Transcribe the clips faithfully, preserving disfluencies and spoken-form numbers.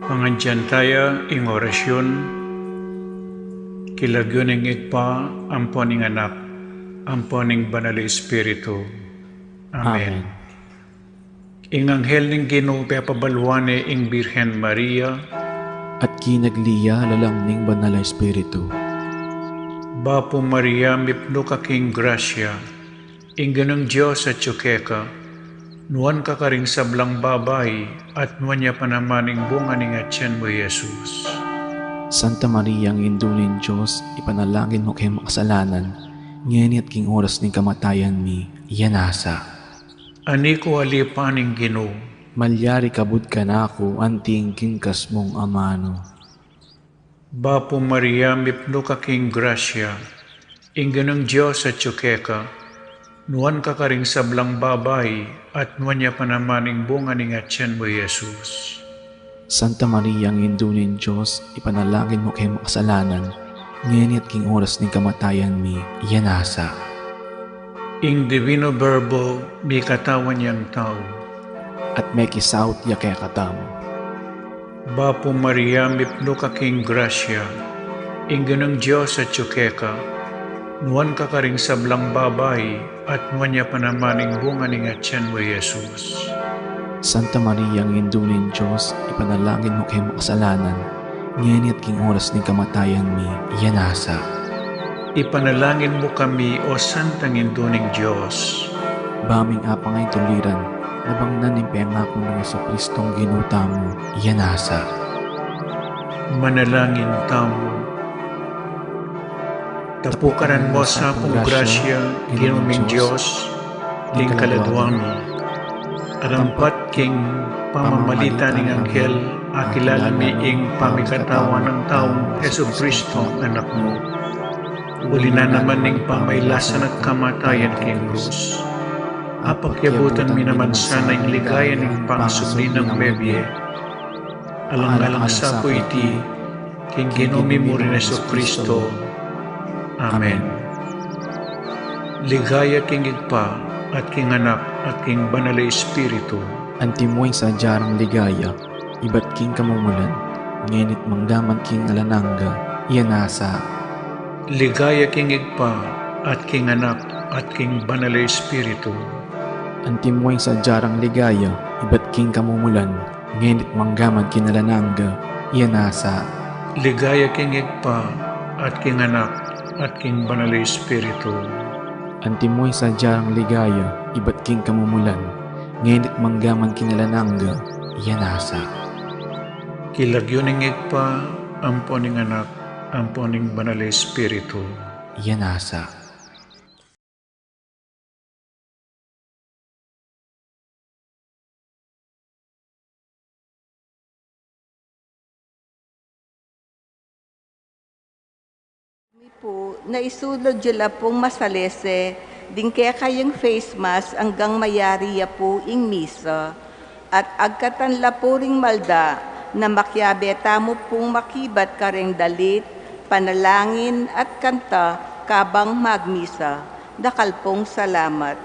Pangadyan taya ing orasyun, king lagyu ning Ibpa, ampo ning Anak, ampo ning Banal a Espiritu. Amen. Amen. Ing anghel ning Ginu pepabaluan ne ing Birhen Maria. At kinagli ya lalam ning Banal a Espiritu. Bapu Maria, mipnu ka king grasya, ing Ginung Dios atyu keka, nuan ka karing sablang babai, at nuan ya pa naman ing bunga ning atyan mu, i Jesus. Santa Maria, Indu ning Dios, ipanalangin mu kaming makasalanan, ngeni at king oras ning kamatayan mi. Amen. Ani ku alipan ing Ginu. Malyari kabud kanaku anti ing kingkas mung amanu. Bapu Maria, mipnu ka king grasya, ing Ginung Dios atyu keka, nuan ka karing sablang babai, at nuan ya pa naman ing bunga ning atyan mu, i Jesus. Santa Maria, Indu ning Dios, ipanalangin mu kaming makasalanan, ngeni at king oras ning kamatayan mi. Amen. Ing Divino Verbo mikatawan yang tau. At mekisaut ya kekatamu. Bapu Maria, mipnu ka king grasya, ing Ginung Dios atyu keka, nuan ka karing sablang babai, at nuan ya pa naman ing bunga ning atyan mu, i Jesus. Santa Maria, Indu ning Dios, ipanalangin mu kaming makasalanan, ngeni at king oras ning kamatayan mi. Amen. Ipanalangin mu kami, o Santang Indu ning Dios. Ba ming apang ay tuliran, nabangnan ning pengaku nang Jesucristong Ginu tamu. Amen. Manalangin tamu. Tapukaran mu sa pung grasya, Ginu ming Dios, ding kaladua mi. Arampat king pamamagitan ning anghel, akilala mi ing pamikatawan nang taung Jesucristo, Anak mu. Uli na naman ning pamailasan at kamatayan king krus, apakyabutan mi naman sana ing ligaya ning pangasubli nang mebie. Alang-alang sa pu iti, king Ginu mi murin Jesucristo. Amen. Ligaya king Ibpa, at king Anak, at king Banal a Espiritu. Antimo ing sadya rang ligaya, ibat king kamumulan, ngeni't manggaman king alang angga. Amen. Ligaya king Ibpa, at king Anak, at king Banal a Espiritu. Antimo ing sadya rang ligaya, ibat king kamumulan, ngeni't manggaman king alang angga. Amen. Ligaya king Ibpa, at king Anak, at king Banal a Espiritu. Antimo ing sadya rang ligaya, ibat king kamumulan, ngeni't manggaman king alang angga. Amen. King lagyu ning Ibpa, ampo ning Anak, ampo ning Banal a Espiritu. Amen. Kami pu, naisulud yu la pung masalese ding kekayung face mask anggang mayari ya pu ing misa. At agkatan la pu ring malda na makiabe tamu pung makibat kareng dalit, panalangin at kanta kabang magmisa. Dakal pung salamat.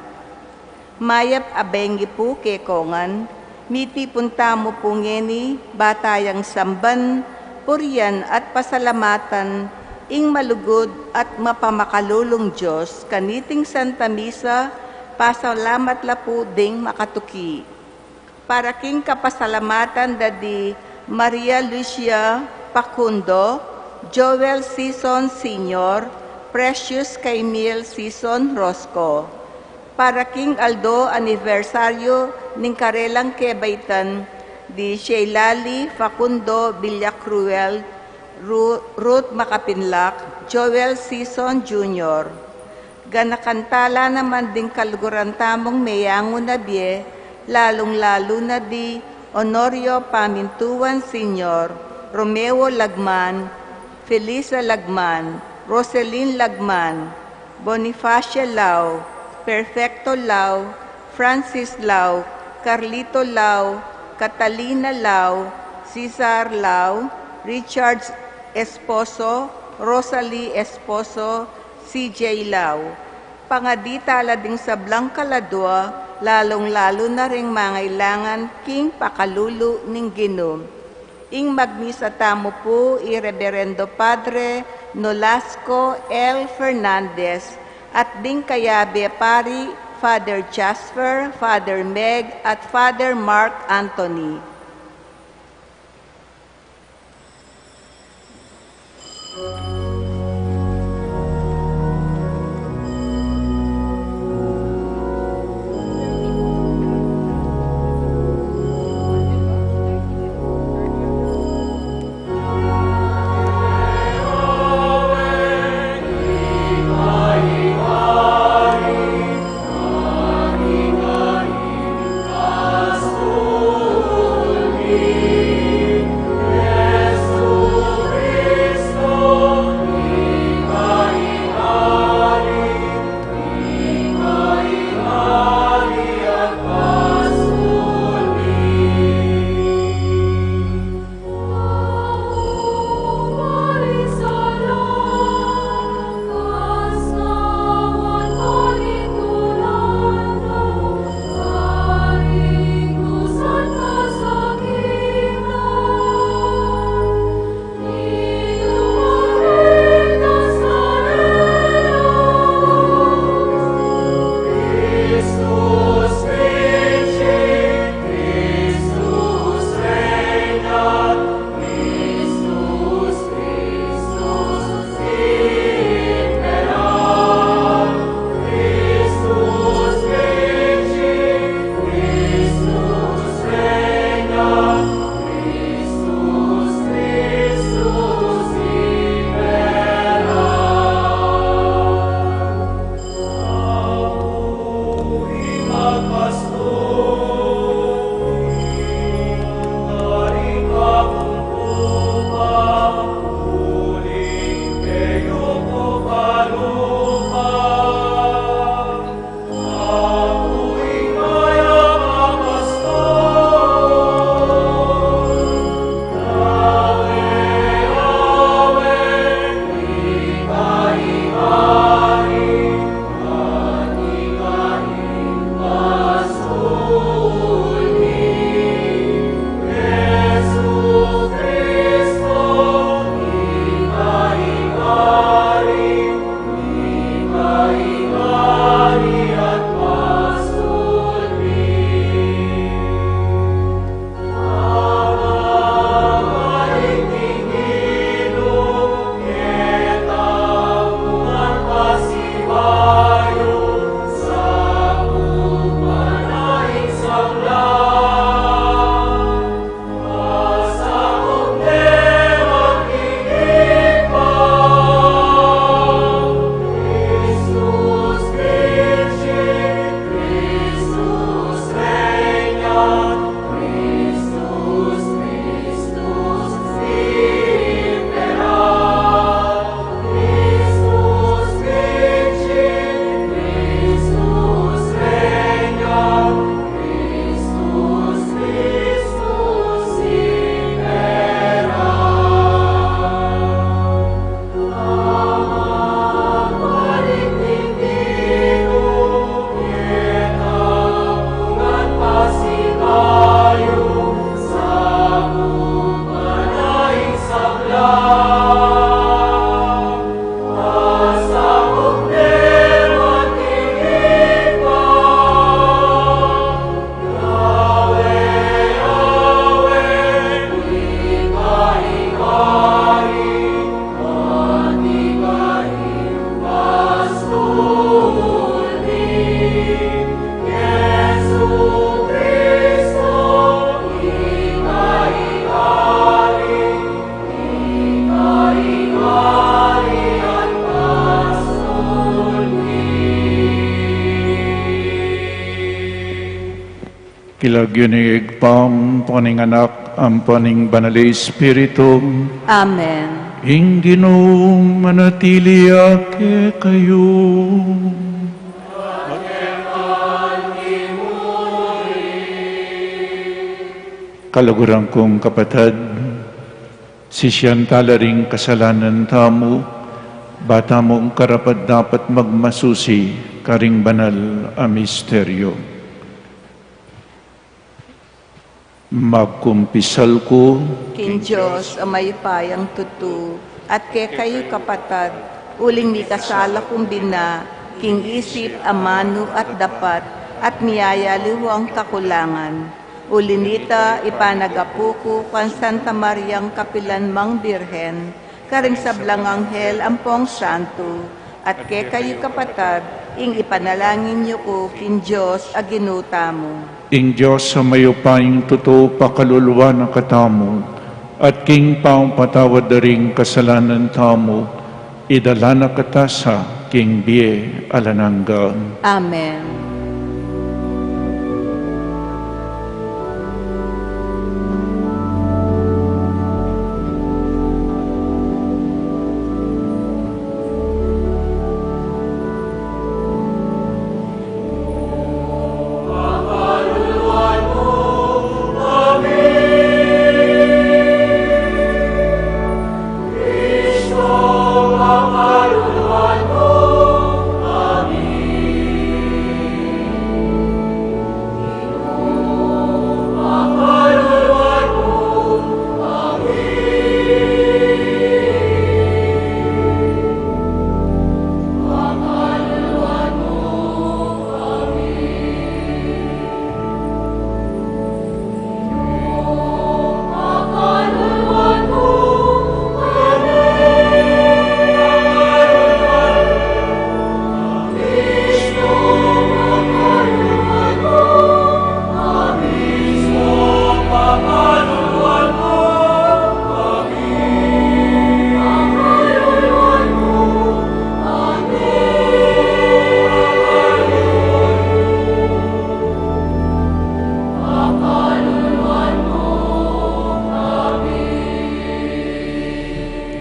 Mayap a bengi pu kekongan, mitipun tamu pu ngeni ba tayang samban, purian at pasalamatan ing malugud at mapamakalulung Dios kaniting Santa Misa. Pasalamat la pu ding makatuki. Para king kapasalamatan da di Maria Lucia Facundo, Joel Sison Senior, Precious Kaimil Sison Rosco. Para king aldo anibersaryu ning karelang kebaitan di Sheilali Facundo Villacruel, Ru-, Ruth Makapinlak, Joel Sison Junior. Ganakan tala naman ding kaluguran tamung meyangu na bie, lalung-lalu na di Honorio Pamintuan Senior, Romeo Lagman, Felisa Lagman, Roselyn Lagman, Bonifacia Lau, Perfecto Lau, Francis Lau, Carlito Lau, Catalina Lau, Cesar Lau, Richard Esposo, Rosalie Esposo, C J Lau. Pangadi tala ding sablang kaladua, lalung-lalu na ring mangailangan king pakalulu ning Ginu. Ing magmisa tamu pu i Reverendo Padre Nolasco L. Fernandez at ding kayabe pari, Father Jasper, Father Meg, at Father Mark Anthony. King lagyu ning Ibpa, ampo ning Anak, ampo ning Banal a Espiritu. Amen. Ing Ginu manatili ya kekayu. Kaluguran kung kapatad, sisian tala ring kasalanan tamu, ba tamung karapat-dapat magmasusi karing banal a misteryo. Magkumpisal ku king Dios a mayupayang tutu, at kekayu kapatad, uling mikasala kung bina, king isip, amanu at dapat, at miyayaliwang kakulangan. Uli nita, ipanagapu ku kang Santa Mariang kapilan mang Birhen, karing sablang anghel ampong santo, at kekayu kapatad, ing ipanalangin yu ku king Dios a Ginu tamu. Ing Dios a mayupayang tutu pakaluluan na katamu, at king pamapatawad da ring kasalanan tamu, idala na kata sa king bie alang angga. Amen.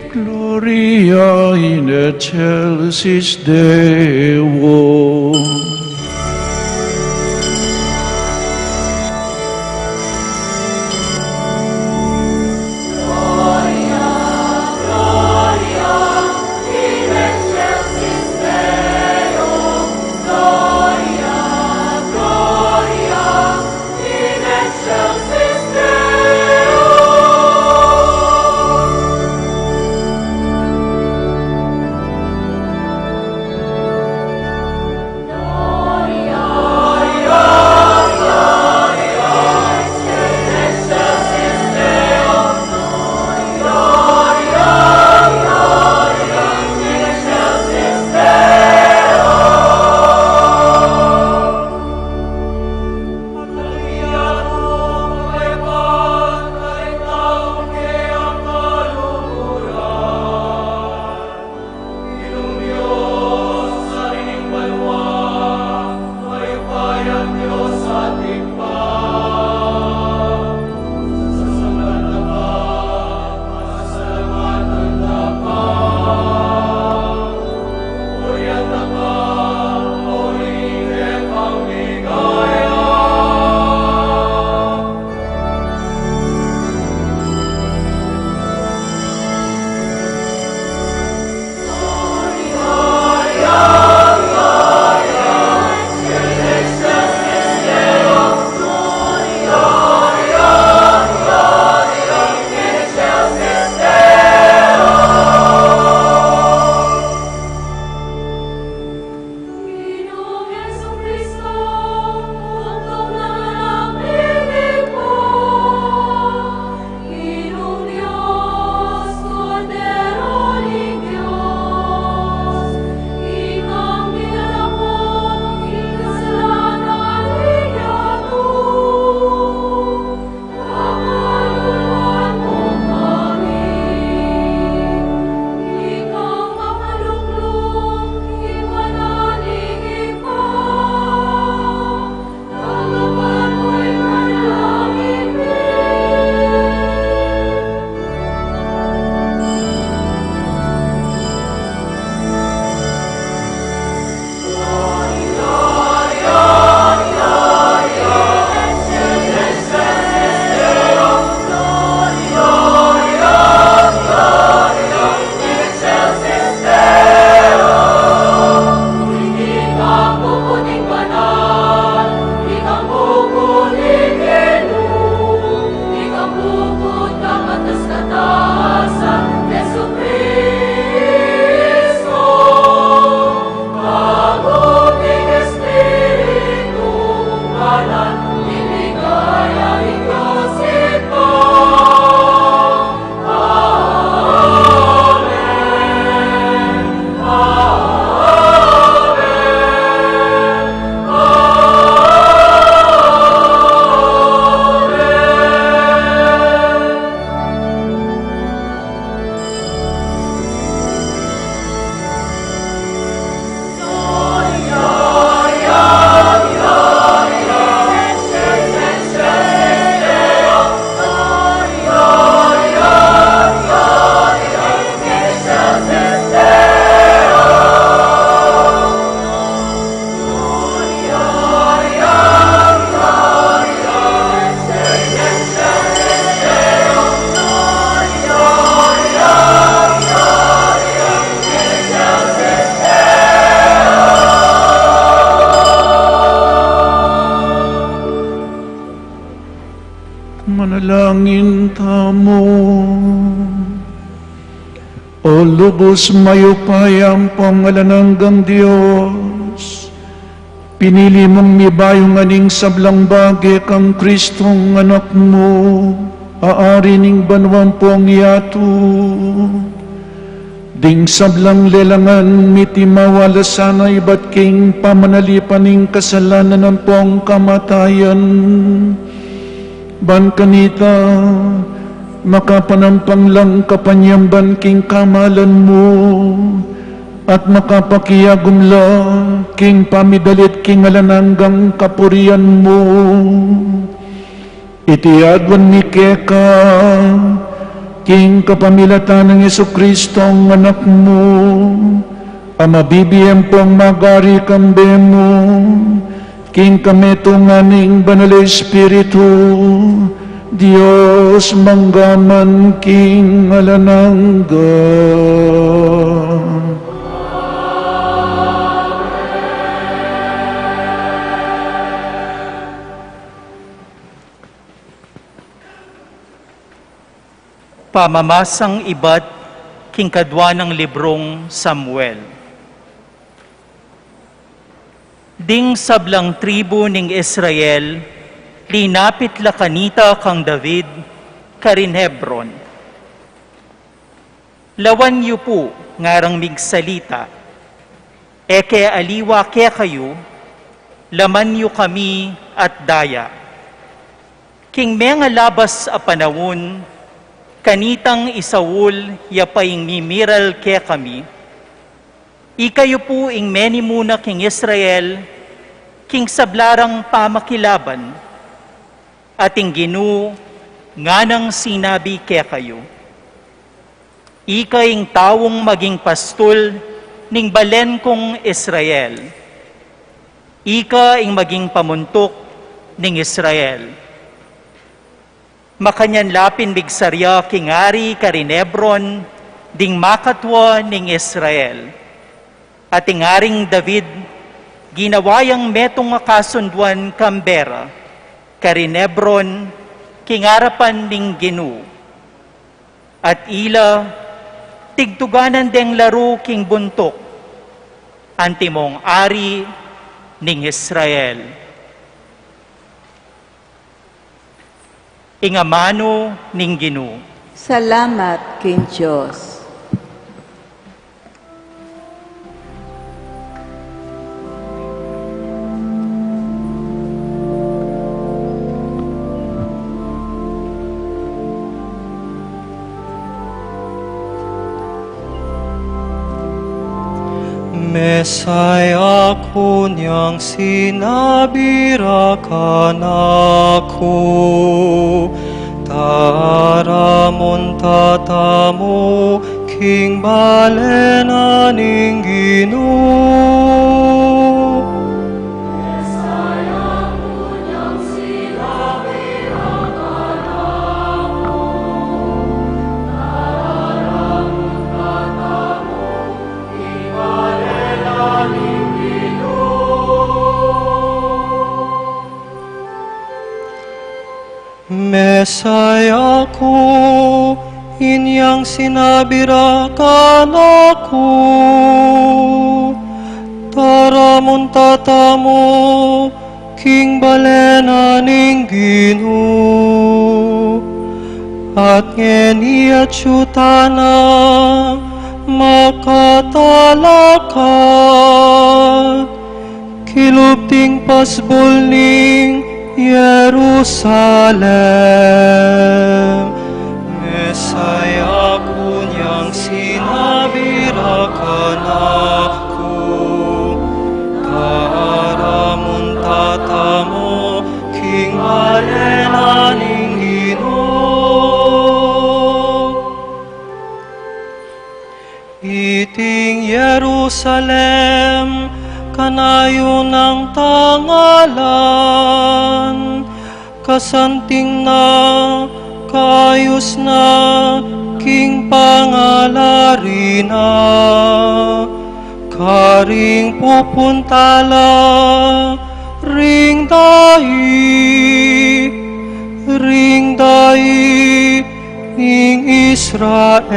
Gloria in excelsis Deo. Manalangin tamu. O lubus mayupaya ampong alang anggang Dios, pinili mung mibayung ing sablang bage kang Kristong Anak mu, a Ari ning banua ampong yatu. Ding sablang lelangan miti mawala sana ibat king pamanalipan ning kasalanan ampong kamatayan. Ban kanita, makapanampang lang kapanyamban king kamalan mu, at makapakiagum la king pamidalit king alang anggang kapurian mu. Iti aduan mi keka, king kapamilatan nang Jesucristong Anak mu, a mabibie ampong magari kambe mu, king kametungan ning Banal a Espiritu, Dios mangga man king alang angga. Pamamasang ibat king kadua nang librung Samuel. Ding sablang tribu ning Israel, linapit la kanita kang David karin Hebron. Lawan yu pu ngarang migsalita, e ke aliwa kekayu, laman yu kami at daya. King mengalabas a panaun, kanitang i Saul ya paing mimiral kekami, ikayu pu ing menimuna king Israel, king sabla rang pamakilaban, at ing Ginu nganang sinabi kekayu, ika ing taung maging pastul ning balen kung Israel. Ika ing maging pamuntuk ning Israel. Makanyan la pin migsarya king ari karin Hebron ding makatua ning Israel. At ing Aring David, ginawa yang metung a kasunduan kambe ra karin Hebron, king arapan ning Ginu. At ila, tigtuganan deng laru king buntuk, antimong ari ning Israel. Ing amanu ning Ginu. Salamat king Dios. Mesaya ku nyang sinabi ra kanaku, tara munta tamu king bale na ning Ginu. Mesaya ku, inyang sinabi ra kanaku, tara munta tamu king bale na ning Ginu. At ngeni atyu tana makatalakad kilub ding pasbul ning Jerusalem. Mesaya ku nyang sinabi ra kanaku, tara munta tamu king bale na ning Ginu. Iting Jerusalem, kanayu nang tangalan, kasanting na, kaayus na, king pangalari na, karing pupunta la ring dai, ring dai Israel.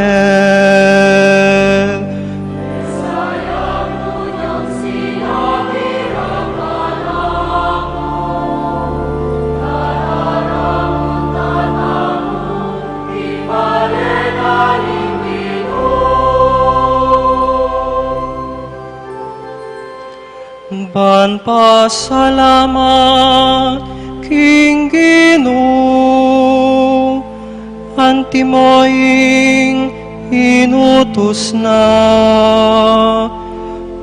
Ban pasalamat king Ginu, antimo ing inutus na.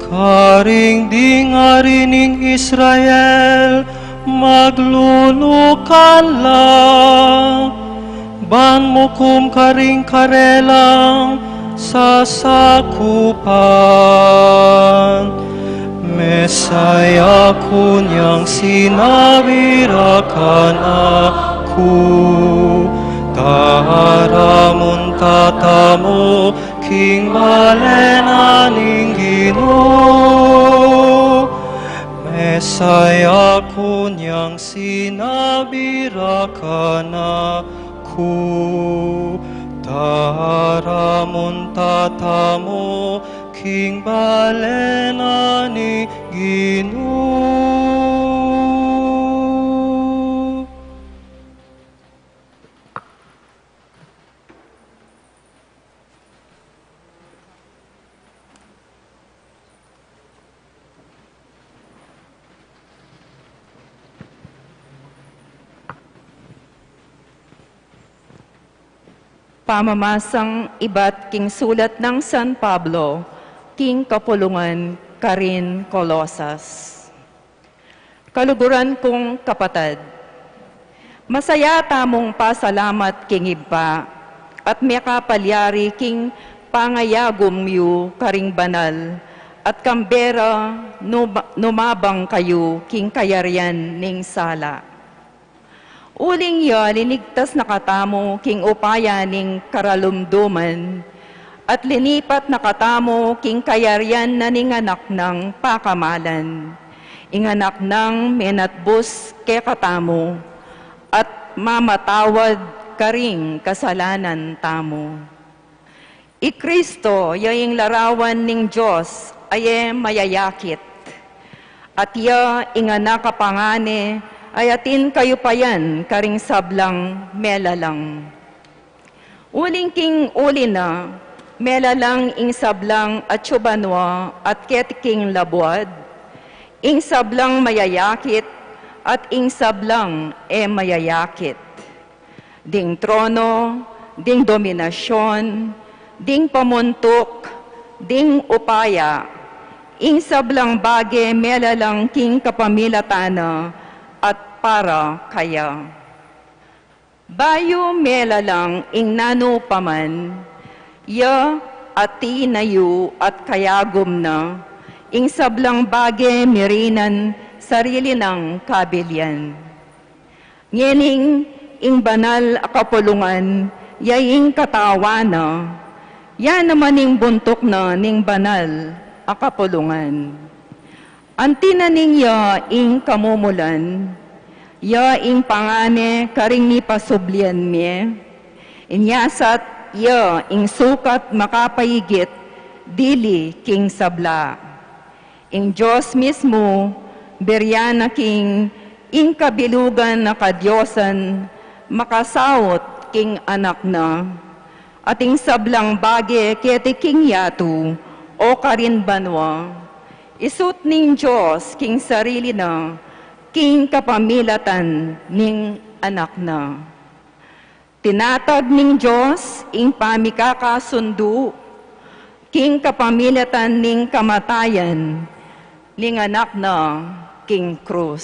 Karing ding ari ning Israel, maglulukan la, ban mukum karing karelang sasakupan. Mesa ya kunyang sinabi ra kanaku, taramun tatamu king bale na ning Ginu. Mesa ya kunyang sinabi ra kanaku, taramun tatamu king bale na ning Ginu. Pamamasang ibat king sulat nang San Pablo king kapulungan karin Colosas. Kaluguran kung kapatad, masaya tamung pasalamat king Ibpa at mekapalyari king pangayagum yu karing banal, at kambe ra numa-, numabang kayu king kayarian ning sala. Uling ya linigtas na katamu king upaya ning karalumduman, at linipat na katamu king kayarian na ning Anak nang pakamalan, ing Anak nang menatbus kekatamu, at mamatawad karing kasalanan tamu. I Kristo ya ing larawan ning Dios a e mayayakit, at ya ing anak a pangane a atin kayupayan karing sablang melalang. Uling king uli na, melalang ing sablang atyu banua at keti king labuad, ing sablang mayayakit at ing sablang e mayayakit, ding trono, ding dominasyun, ding pamuntuk, ding upaya, ing sablang bage melalang king kapamilatan na at para kaya. Bayu melalang ing nanu pa man, ya atin na yu at kayagum na, ing sablang bage mirinan sarili nang kabilian. Ngening ing banal a kapulungan ya ing katawan na, ya naman ing buntuk na ning banal a kapulungan. Anti na ning ya ing kamumulan, ya ing pangane karing mipasublian mi, inyasat ya ing sukat makapaigit dili king sabla. Ing Dios mismu, birian na king ing kabilugan a kadiosan, makasaut king Anak na, at ing sablang bage keti king yatu o karin banua, isut ning Dios king sarili na, king kapamilatan ning Anak na. Tinatag ning Dios ing pamikakasundu king kapamilatan ning kamatayan ning Anak na king krus.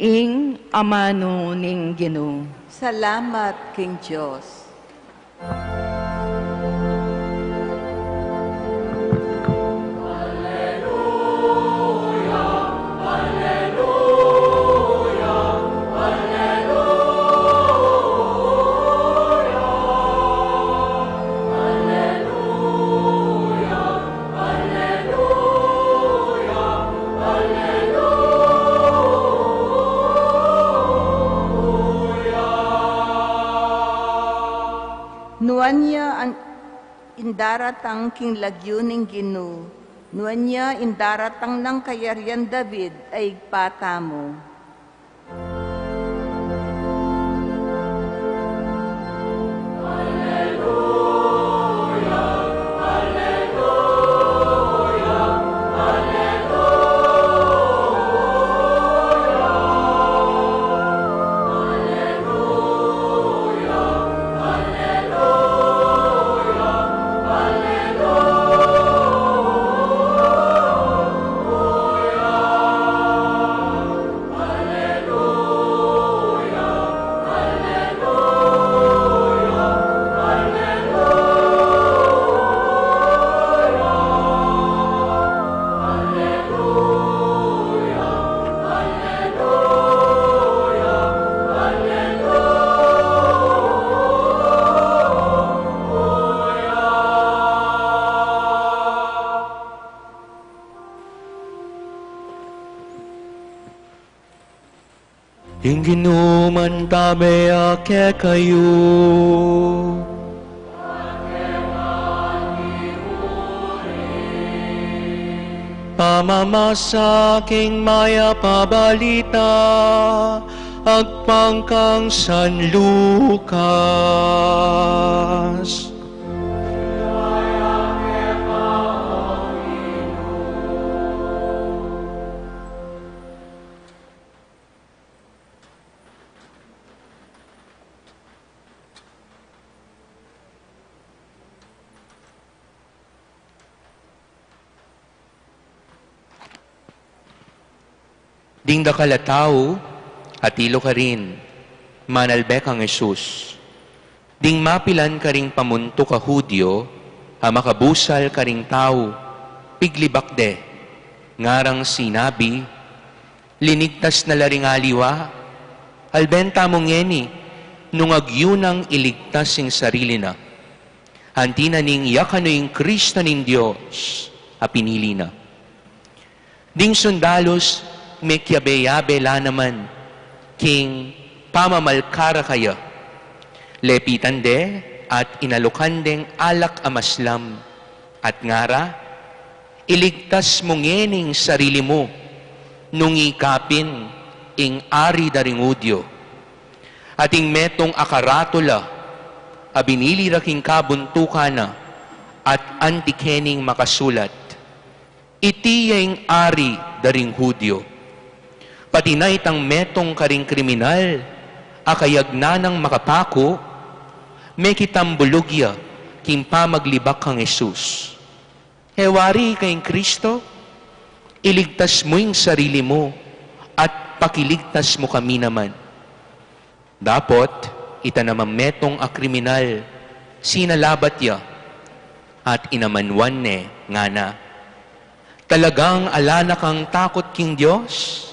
Ing amanu ning Ginu. Salamat king Dios. Nuan ya an-, ing daratang king lagyu ning Ginu, nuan ya ing daratang nang kayarian David a ibpa tamu. Ing Ginu mantabe ya kekayu. Pamamasa king mayap a balita agpang kang San Lucas. Ding dakal a tau, atilu karin, manalbe kang Jesus. Ding mapilan karing pamuntuk a Judio a makabusal karing tau, piglibak de, ngarang sinabi, "Linigtas na la ring aliwa, alben tamu ngeni nung agyu nang iligtas ing sarili na. Anti na ning ya kanu ing Kristo ning Dios a pinili na." Ding sundalus mekiabe-yabe la naman king pamamalkarakaya. Lepitan de at inalukan deng alak a maslam at ngara, "Iligtas mu ngeni ing sarili mu nung ika pin ing ari da ring Judio." At ing metung a karatula a binili ra king kabuntukan na at anti kening makasulat, "Iti ya ing ari da ring Judio." Pati na itang metung karing kriminal a kayagnan nang makapaku, mekitambulug ya king pamaglibak kang Jesus. "E wari ika ing Kristo? Iligtas mu ing sarili mu at pakiligtas mu kami naman." Dapot ita namang metung a kriminal sinalabat ya at inamanuan ne ngana, "Talagang ala na kang takut king Dios?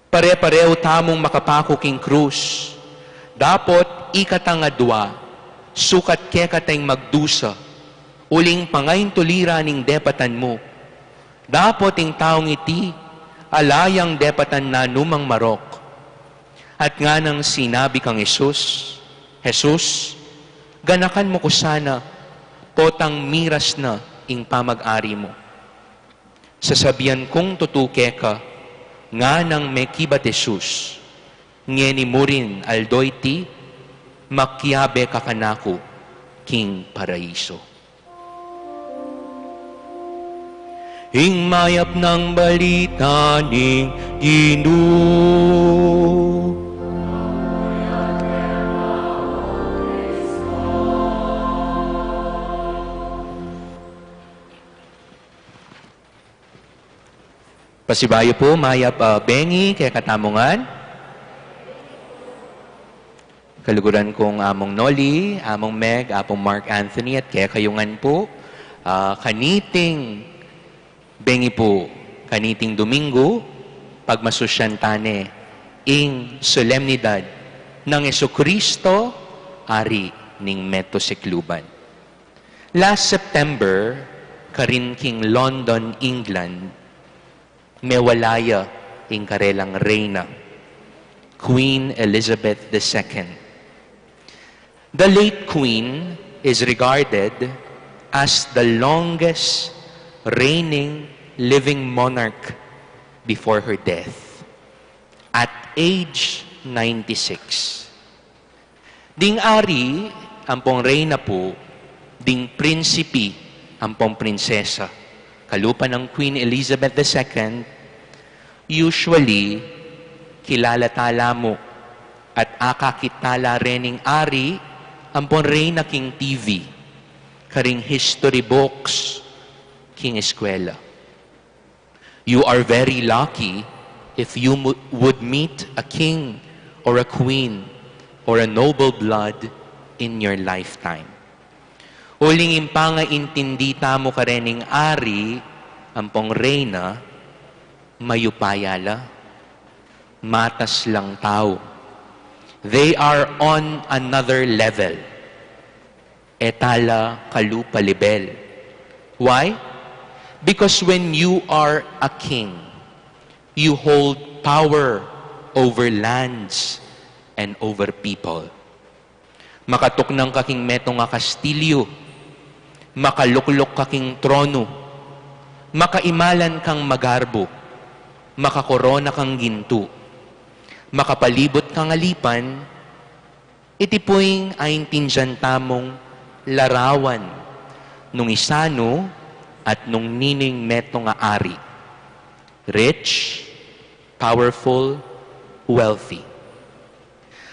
Pare-parehu tamung makapaku king krus. Dapot ikatang adua, sukat keka teng magdusa, uling pangaintuli ra ning depatan mu. Dapot ing taung iti ala yang depatan nanumang marok." At nganang sinabi kang Jesus, "Jesus, ganakan mu ku sana, potang miras na ing pamag-ari mu." "Sasabian kung tutu keka," nganang mekibat Jesus, "ngeni murin aldo iti, makiabe ka kanaku king paraiso." Ing mayap nang balita ning Ginu. Pasibayu pu, mayap a bengi kekatamu ngan. Kaluguran kung Among Noli, Among Meg, Apung Mark Anthony, at kekayu ngan pu, ah, kaniting bengi pu, kaniting Domingo, pagmasusyan tane ing solemnidad nang Jesucristo, Ari ning Meto Sikluban. Last September, karin king London, England, mewala ya ing karelang reyna, Queen Elizabeth the Second. The late Queen is regarded as the longest reigning living monarch before her death, at age ninety-six. Ding ari ampong reyna pu, ding prinsipi ampong prinsesa, kalupa nang Queen Elizabeth the Second, usually, kilala tala mu at akakit tala rening ari ampong reyna king T V, karing history books, king eskwela. You are very lucky if you mu- would meet a king or a queen or a noble blood in your lifetime. Uling ing pangaintindi tamu karening ari ampong reyna, mayupaya la, matas lang tau. They are on another level. E tala kalupa lebel. Why? Because when you are a king, you hold power over lands and over people. Makatuknang ka king metung a kastilyu, makalukluk ka king tronu, makaimalan kang magarbu, makakorona kang gintu, makapalibut kang alipan, iti pu ing aintindian tamung larawan nung isanu at nung ninu ing metung a ari. Rich, powerful, wealthy.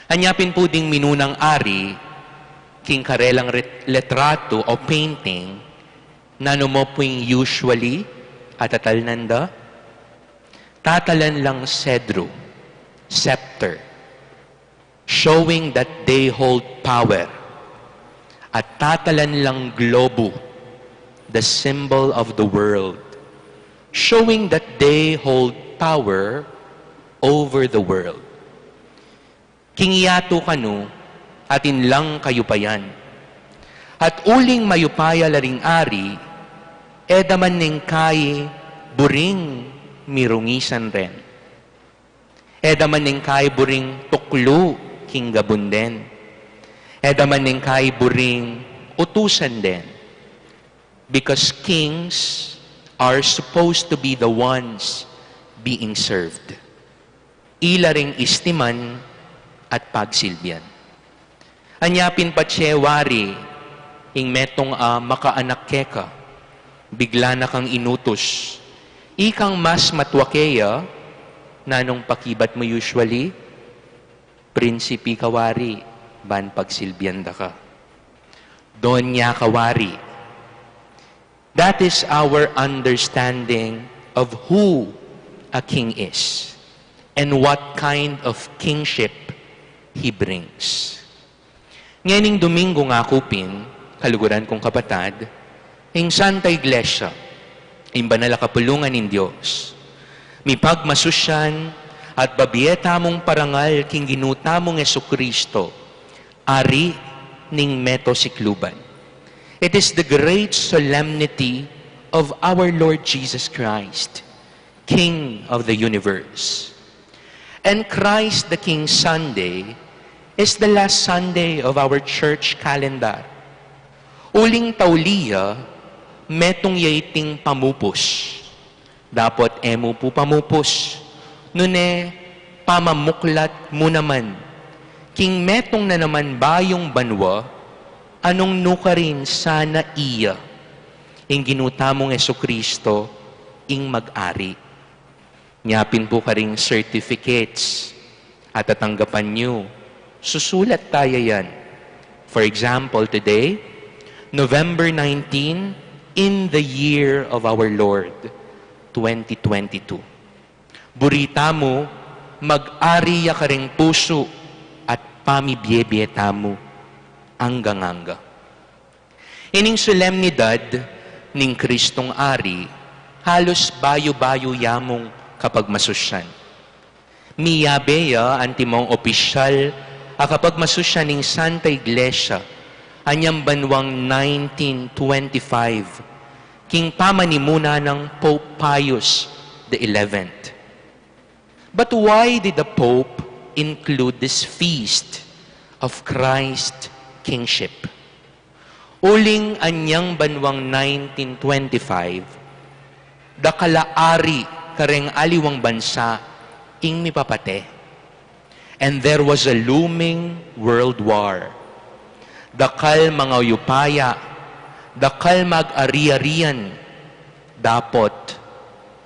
Anya pin pu ding minunang ari, king karelang ret- letratu o painting, nanu mu pu ing usually atatalnan da? Tatalan lang sedru, scepter, showing that they hold power. At tatalan lang globu, the symbol of the world, showing that they hold power over the world. King yatu kanu, atin lang kayupayan. At uling mayupaya la ring ari, e da man neng kai buring mirungisan den. E da man neng kai buring tuklu king gabun den. E da man neng kai buring utusan den. Because kings are supposed to be the ones being served. Ila ring istiman at pagsilbian. Anya pin patse wari, ing metung a makaanak keka, bigla na kang inutus. Ikang mas matua keya, nanung pakibat mu usually? Prinsipi ka wari, ban pagsilbian da ka. Donya ka wari. That is our understanding of who a king is and what kind of kingship he brings. Ngening Domingo nga ku pin, kaluguran kung kapatad, ing Santa Iglesia, ing banal a kapulungan ning Dios, mipagmasusyan at babie tamung parangal king Ginu tamung Jesucristo, Ari ning meto sikluban. It is the great solemnity of our Lord Jesus Christ, King of the universe. And Christ the King Sunday is the last Sunday of our church calendar. Uling tauli ya, metung ya iting pamupus. Dapot e mu pu pamupus, nune pamamuklat mu naman king metung na naman bayung banua, a nung nukarin sana iya, ing Ginu tamung Jesucristo ing mag-ari. Nya pin pu karing certificates a tatanggapan yu, susulat taya yan. For example, today, November nineteen, in the year of our Lord, twenty twenty-two. Buri tamu, mag-ari ya karing pusu at pamibiebie tamu anggang angga. Ining solemnidad ning Kristong Ari, halus bayu-bayu ya mung kapagmasusyan. Miyabe ya antimong opisyal a kapagmasusyan ning Santa Iglesia anyang banuang nineteen twenty-five, king pamanimuna nang Pope Pius the eleventh. But why did the Pope include this feast of Christ Kingship. Uling anyang banuang nineteen twenty-five, dakal a ari kareng aliwang bansa ing mipapate. And there was a looming world war. Dakal mangayupaya, dakal mag-ari-arian, dapot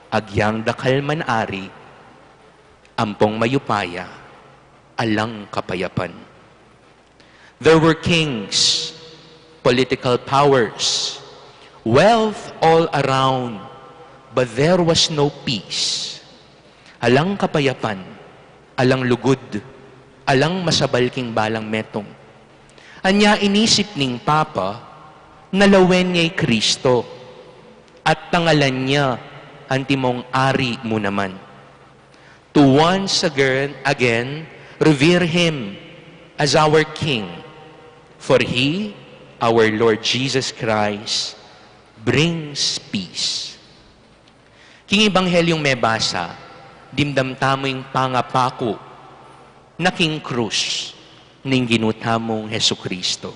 agyang dakal man ari, ampong mayupaya, alang kapayapan. There were kings, political powers, wealth all around, but there was no peace. Alang kapayapan, alang lugud, alang masabal king balang metung. Anya inisip ning Papa, na lawen ne i Kristo, at tangalan ne antimong ari mu naman. To once again, again revere him as our King, for he, our Lord Jesus Christ, brings peace. King Ebanghelyung mebasa, dimdam tamu ing pangapaku na king krus ning Ginu tamung Jesucristo.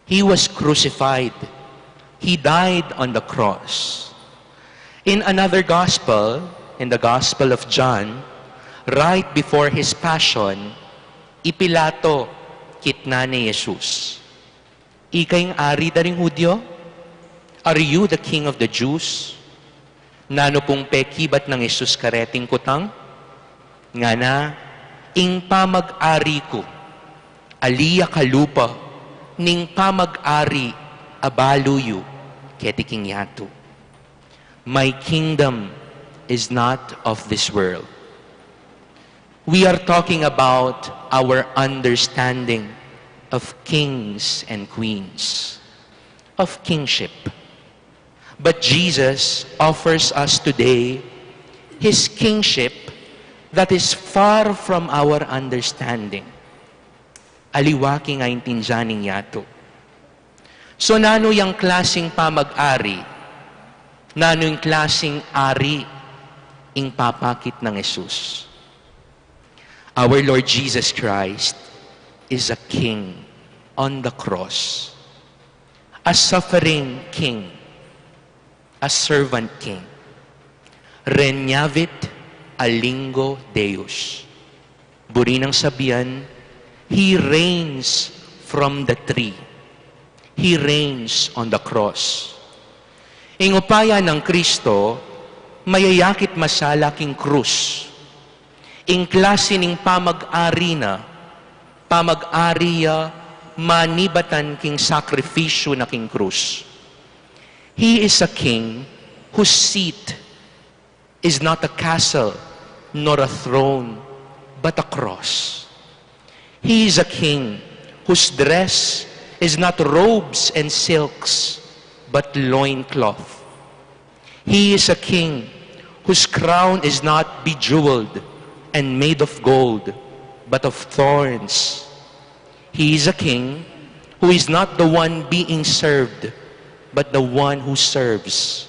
He was crucified. He died on the cross. In another gospel, in the Gospel of John, right before his passion, i Pilato kitnan ne i Jesus. Ika ing ari da ring Judio? Are you the king of the Jews? Nanu pung pekibat nang Jesus kareting kutang? Ngana, ing pamag-ari ku, ali ya kalupa ning pamag-ari a balu yu keti king yatu. My kingdom is not of this world. We are talking about our understanding of kings and queens, of kingship. But Jesus offers us today his kingship that is far from our understanding. Aliwa king aintindian ning yatu. So, nanu yang klasing pamag-ari? Nanu yang klasing ari ing papakit nang Jesus? Our Lord Jesus Christ is a king on the cross, a suffering king, a servant king. Regnavit a lingo Deus. Buri nang sabian, he reigns from the tree. He reigns on the cross. Ing upaya nang Kristo, mayayakit masala king krus. Ing klasi ning pamag-ari na, pamag-ari ya manibatan king sakrifisyu na king krus. He is a king whose seat is not a castle nor a throne, but a cross. He is a king whose dress is not robes and silks, but loincloth. He is a king whose crown is not bejeweled and made of gold, but of thorns. He is a king who is not the one being served, but the one who serves.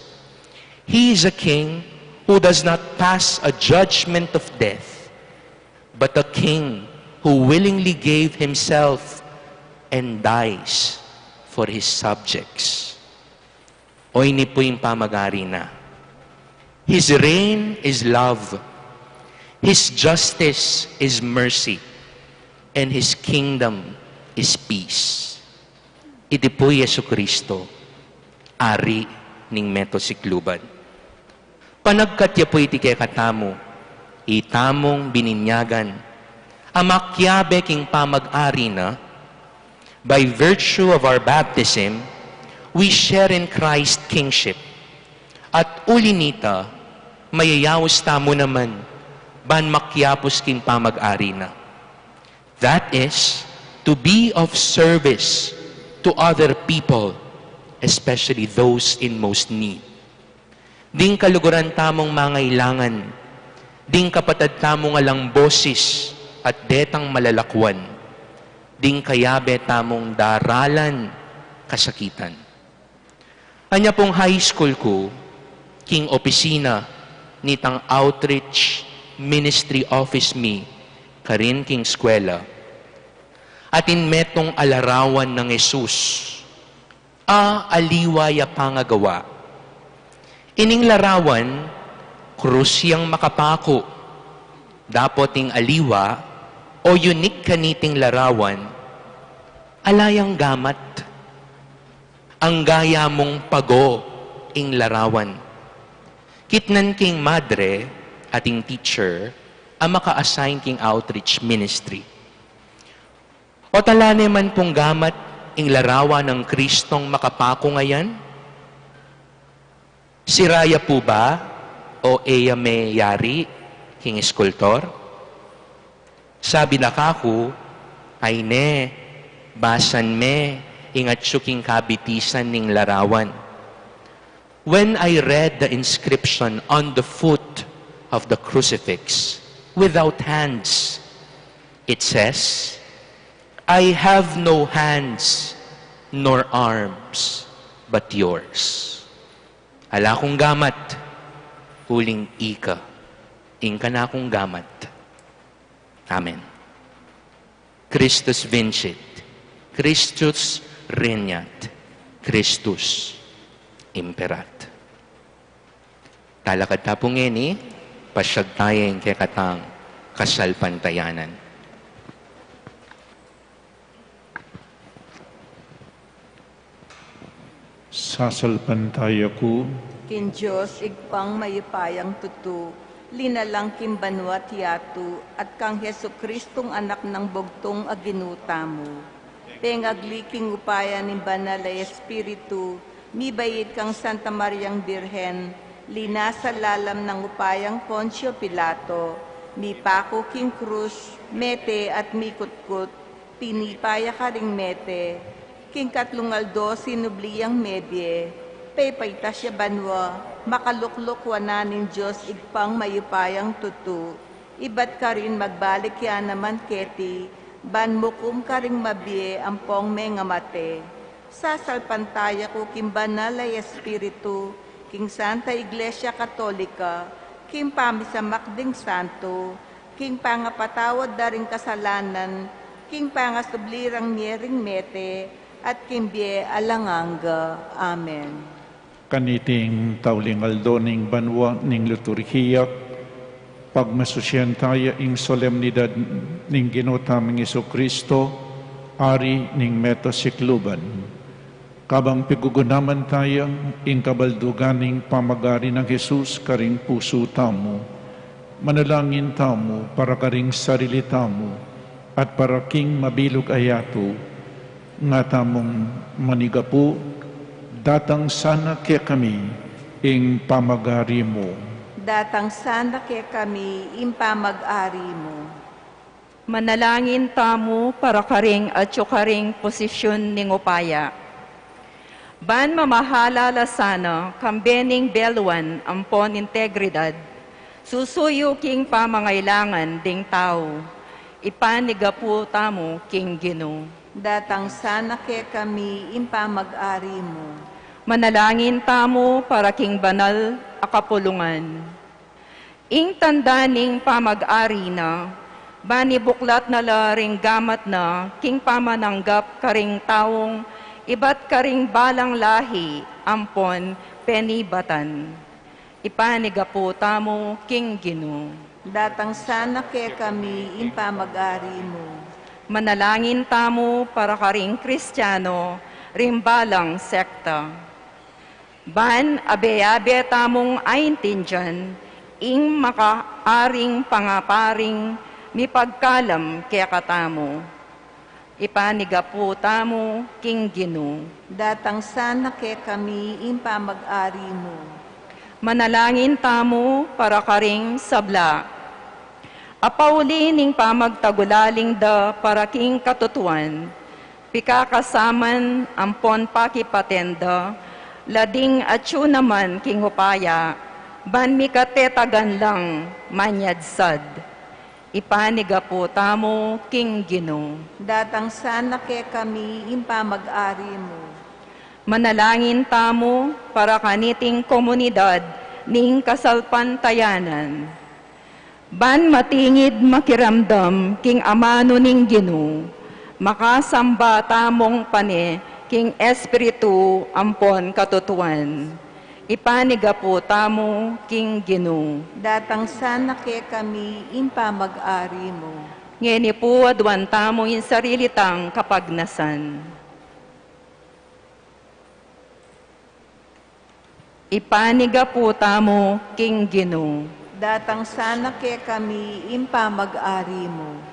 He is a king who does not pass a judgment of death, but a king who willingly gave himself and dies for his subjects. O, ini pu ing pamag-ari na. His reign is love. His justice is mercy. And his kingdom is peace. Iti pu i Jesucristo, Ari ning meto sikluban. Panagkat ya pu iti kekatamu, itamung bininyagan a makiabe king pamag-ari na. By virtue of our baptism, we share in Christ's kingship. At uli nita, mayayaus tamu naman ban makiapus king pamag-ari na. That is, to be of service to other people, especially those in most need. Ding kaluguran tamung mangailangan, ding kapatad tamung alang bosis at detang malalakwan, ding kayabe tamung daralan kasakitan. Anya pung high school ku, king opisina nitang outreach ministry office mi karin king eskwela. Atin metung a larawan nang Jesus a aliwa ya pangagawa. Ining larawan, krus yang makapaku. Dapot ing aliwa o unique kaniting larawan, ala yang gamat. Angga ya mung pago ing larawan. Kitnan king madre ating teacher a maka-assign king outreach ministry. O tala ne man pung gamat ing larawan nang Kristong makapaku ngayan? Sira ya pu ba o e ya me yari king eskultor? Sabi na kaku, ay ne, basan me ing atsu king kabitisan ning larawan. When I read the inscription on the foot of the crucifix, without hands, it says, "I have no hands nor arms, but yours." Ala kung gamat, uling ika ing kanakung gamat. Amen. Christus vincit, Christus regnat, Christus imperat. Talakad ta pu ngeni, pasiag taya ing kekatang kasalpantayanan. Sasalpantaya ku king Dios, Ibpang mayupayang tutu, linalang king banua't yatu, at kang Jesukristong Anak nang bugtung a Ginu tamu. Pengagli king upaya ning Banal a Espiritu, mibait kang Santa Mariang Birhen, linasa lalam nang upayang Poncio Pilato, mipaku king krus, mete at mikutkut, tinipa ya karing mete, king katlung aldo sinubli yang mebie, pepaitas ya banua, makalukluk wanan ning Dios Ibpang mayupayang tutu, ibat karin magbalik ya naman keti, ban mukum karing mabie ampong mengamate. Sasalpantaya ku king Banal a Espiritu, king Santa Iglesia Katolika, king pamisamak ding santu, king pangapatawad da ring kasalanan, king pangasubli rang mie ring mete, at king bie alang angga. Amen. Kaniting tauling aldo ning banua ning liturhiya, pagmasusian taya ing solemnidad ning Ginu tamung Jesucristo, Ari ning mete sikluban. Kabang pigugunaman taya ing kabaldugan ning pamag-ari nang Jesus karing pusu tamu, manalangin tamu para karing sarili tamu at para king mabilug a yatu. Nga tamung manigapu, datang sana kekami ing pamag-ari mu. Datang sana kekami ing pamag-ari mu. Manalangin tamu para karing atyu karing posisyun ning upaya. Ban mamahala la sana kambe ning beluan ampon integridad, susuyu king pamangailangan ding tau. Ipanigapu tamu king Ginu. Datang sana kekami ing pamag-ari mu. Manalangin tamu para king banal a kapulungan. Ing tanda ning pamag-ari na, ban ibuklat na la ring gamat na king pamananggap karing taung ibat karing balang lahi ampon penibatan. Ipanigapu tamu king Ginu. Datang sana kekami ing pamag-ari mu. Manalangin tamu para karing Kristiano ring balang sekta. Ban abe-abe tamung aintindian ing makaaring pangaparing mipagkalam kekatamu. Ipanigapu tamu king Ginu. Datang sana kekami ing pamag-ari mu. Manalangin tamu para karing sabla. Apauli ning pamagtagulaling da para king katutuan, pikakasaman ampon pakipatenda la ding atyu naman king upaya, ban mikatetagan lang manyadsad. Ipanigapu tamu king Ginu. Datang sana kekami ing pamag-ari mu. Manalangin tamu para kaniting komunidad ning kasalpantayanan. Ban matingid makiramdam king amanu ning Ginu, Makasamba tamung pane king Espiritu ampon katutuan. Ipanigapu tamu king Ginu. Datang sana kekami ing pamag-ari mu. Ngeni pu aduan tamu ing sarili tang kapagnasan. Ipanigapu tamu king Ginu. Datang sana kekami ing pamag-ari mu.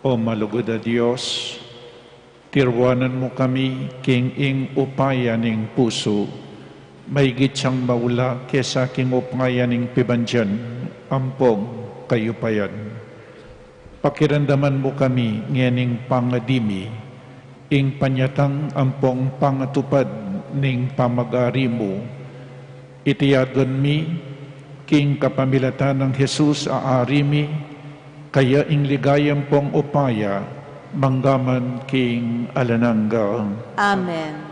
O malugud a Dios, tiruanan mu kami king ing upaya ning pusu, maigit yang maula kesa king upaya ning pibandian ampong kayupayan. Pakiramdaman mu kami ngening pangadi mi, ing panyatang ampong pangatupad ning pamag-ari mu. Iti aduan mi king kapamilatan nang Jesus a Ari mi, kaya ing ligaya ampong upaya, manggaman king alang angga. Amen.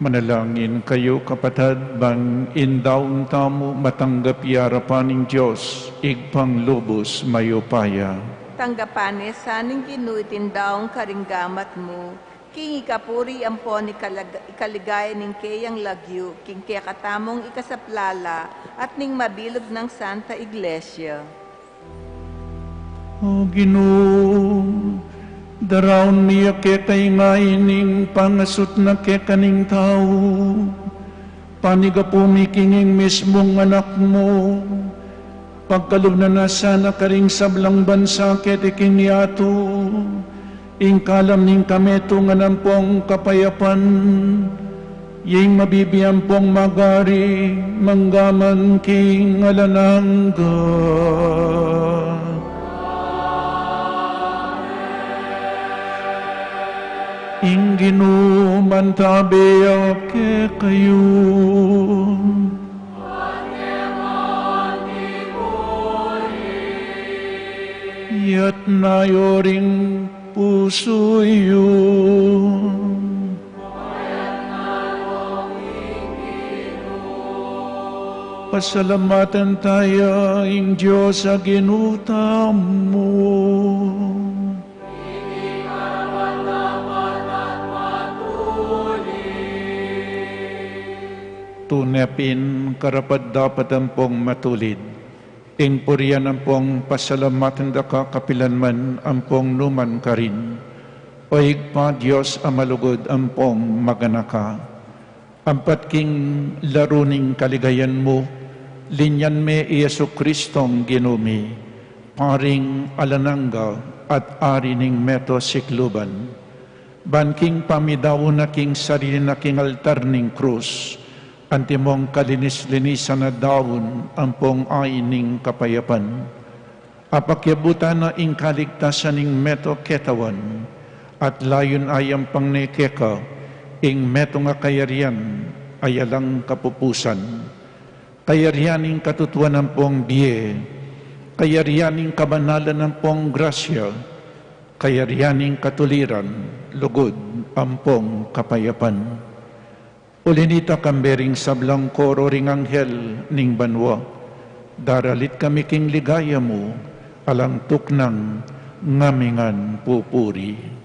Manalangin kayu, kapatad, bang ing daun tamu matanggap ya arapan ning Dios, Ibpang lubus mayupaya. Tanggapan ne sa ning Ginu iting daun karing gamat mu, king ikapuri ampon ikalag-, ikaligaya ning keyang lagyu, king kekatamung ikasaplala, at ning mabilug nang Santa Iglesia. O Ginu, daraun mi ya keka ing ain ning pangasut na keka ning tau, panigapu mi king ing mismung Anak mu, Pagkalub na na sana karing sablang bansa keti king yatu ing kalam ning kametungan ampong kapayapan, ing mabibie ampong magari mangga man king alang angga. Ing Ginu mantabe ya kekayu. Itas yu ring pusu yu. Pasalamatan taya ing Dios a Ginu tamu. Tune pin karapat-dapat ampong matulid ing purian ampong pasalamatan da ka kapilan man ampong numan karin, O Ibpa, Dios a malugud ampong maganaka. Ampat king laru ning kaligayan mu, linyan me i Jesu-Cristong Ginu mi, Paring alang angga at Ari ning meto sikluban. Ban king pamidaun na king sarili na king altar ning krus, antimong kalinis-linisan a daun ampong ain ning kapayapan. Apakyabutan na ing kaligtasan ning meto ketawan, at layun ayampang ne keka ing metung a kayarian a alang kapupusan. Kayarian ning katutuan ampong bie, kayarian ning kabanalan ampong grasya, kayarian ning katuliran, lugud ampong kapayapan. Uli nita, kambe ring sablang koro ring anghel ning banua, daralit kami king ligaya mu, alang tuknang ngami ngan pupuri.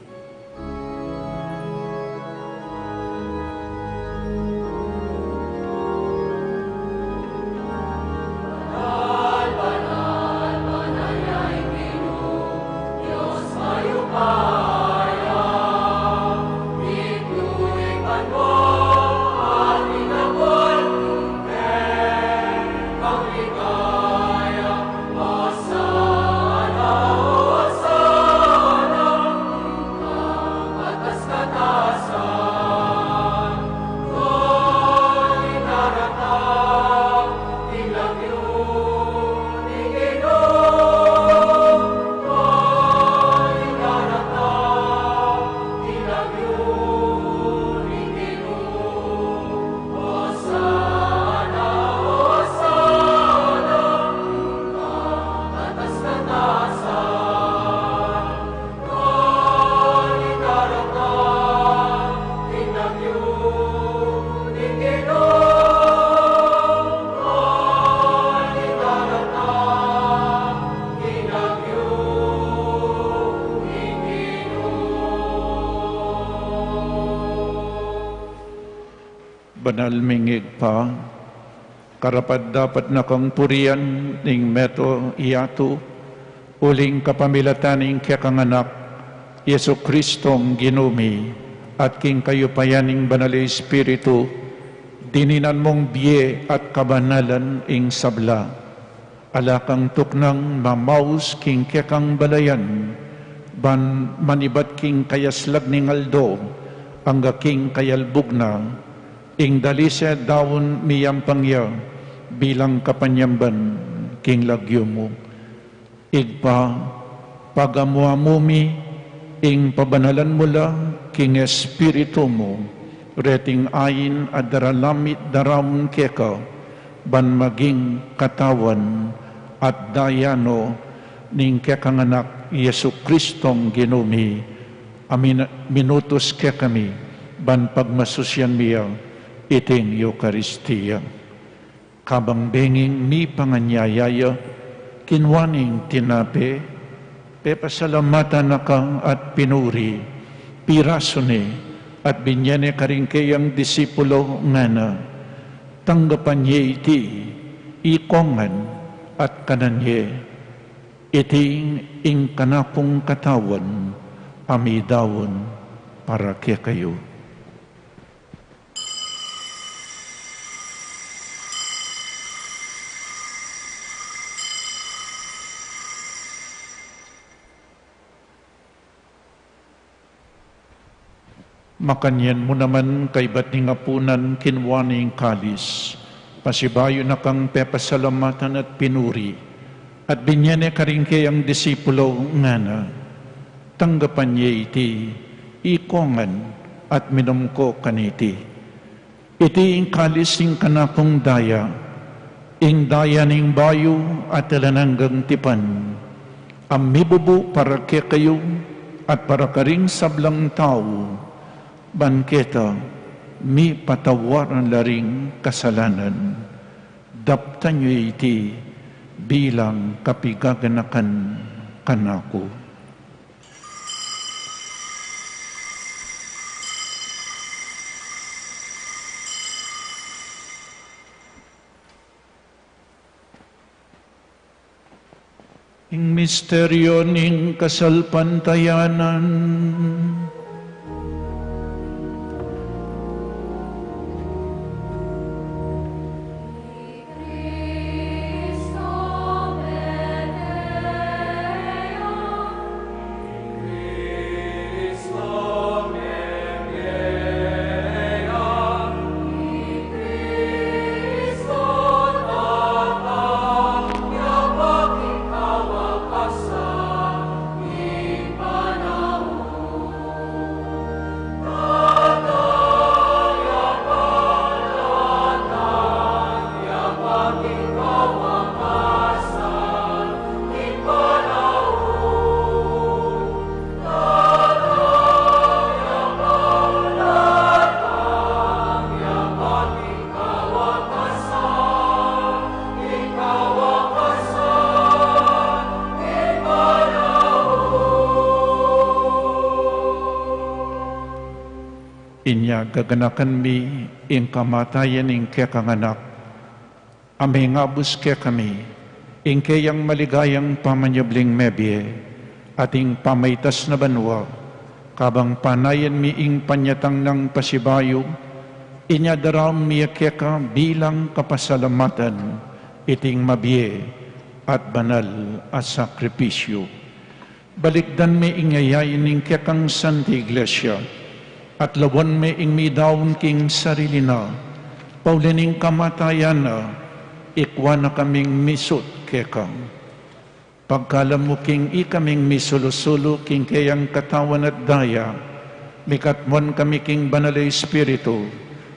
Banal ming Ibpa, karapat-dapat na kang purian ning meto yatu, uling kapamilatan ning kekang Anak, Jesu-Cristong Ginu mi, at king kayupayan ning Banal a Espiritu, dininan mung bie at kabanalan ing sabla. Ala kang tuknang mamaus king kekang balayan, ban manibat king kayaslag ning aldo, angga king kayalbug na, ing dalise daun miyampang ya, bilang kapanyamban king lagyu mu. Ibpa, pagamu-amu mi, ing pabanalan mu la king Espiritu mu, reting ain a daralamit daraun keka, ban maging katawan at daya no ning kekang Anak, Jesu-Cristong Ginu mi, a min-, minutus kekami, ban pagmasusian mi ya iting Eukaristia. Kabang benging mipanganyaya ya, kinua ne ing tinape, pepasalamatan na ka at pinuri, pirasu ne, at binye ne karing keyang disipulo, ngana: Tanggapan ye iti, ikong ngan, at kanan ye. Iti ing kanakung katawan, a midaun para kekayu. Makanyan mu naman kaybat ning apunan, kinua ne ing kalis, pasibayu na kang pepasalamatan at pinuri, at binye ne karing keyang disipulo, ngana: Tanggapan ye iti ikongan at minum ko kaniti. Iti ing kalis ning kanakung daya, ing daya ning bayu at alang anggang tipan, a mibubu para kekayu at para karing sablang tau, ban keta mipatawaran la ring kasalanan. Daptan yu iti bilang kapigaganakan kanaku. Ing misteryo ning kasalpantayanan. Inya gaganakan mi ing kamatayan ning kekang Anak, a mengabus kekami ing keyang maligayang pamanyubling mebie, at ing pamaitas na banua, kabang panayan mi ing panyatang nang pasibayu, inya daraun mi ya keka bilang kapasalamatan iting mabie at banal a sakripisyu. Balikdan me ing yayain ning kekang Santa Iglesia, at lawan me ing midaun king sarili na, pauli ning kamatayan na, ikua na kaming misut keka. Pagkalam mu king ikaming misulu-sulu king keyang katawan at daya, mikatmuan kami king Banal a Espiritu,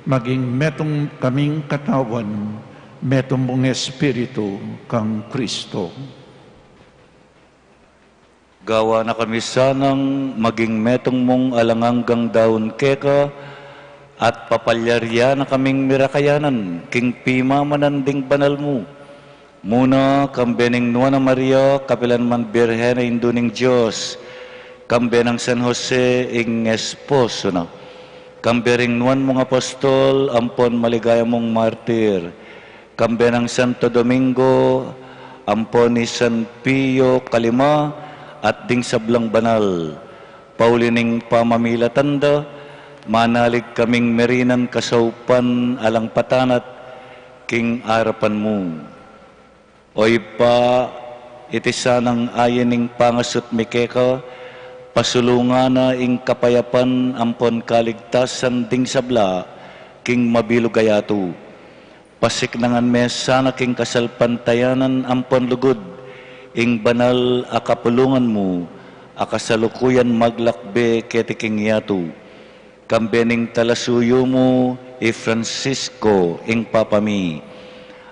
maging metung kaming katawan, metung mung Espiritu kang Kristo. Gawa na kami sanang maging metung mung alang anggang daun keka, at papalyarian na kaming mirakayanan king pimamanan ding banal mu. Muna, kambe ning Nuan a Maria, kapilan man Birhen a Indu ning Dios, kambe nang San Jose ing esposo na, kambe ring nuan mung apostol ampon maligaya mung martir, kambe nang Santo Domingo, ampon i San Pio kalima, at ding sablang banal. Pauli ning pamamilatan da, manalig kaming merinan kasaupan alang patanat king arapan mu. O Ibpa, iti sanang ayin ning pangasut mi keka, pasulungan na ing kapayapan ampon kaligtasan ding sabla king mabilug a yatu. Pasiknangan me sana king kasalpantayanan ampon lugud ing banal a kapulungan mu, a kasalukuyan maglakbe keti king yatu. Kambe ning talasuyu mu, i Francisco ing Papa mi,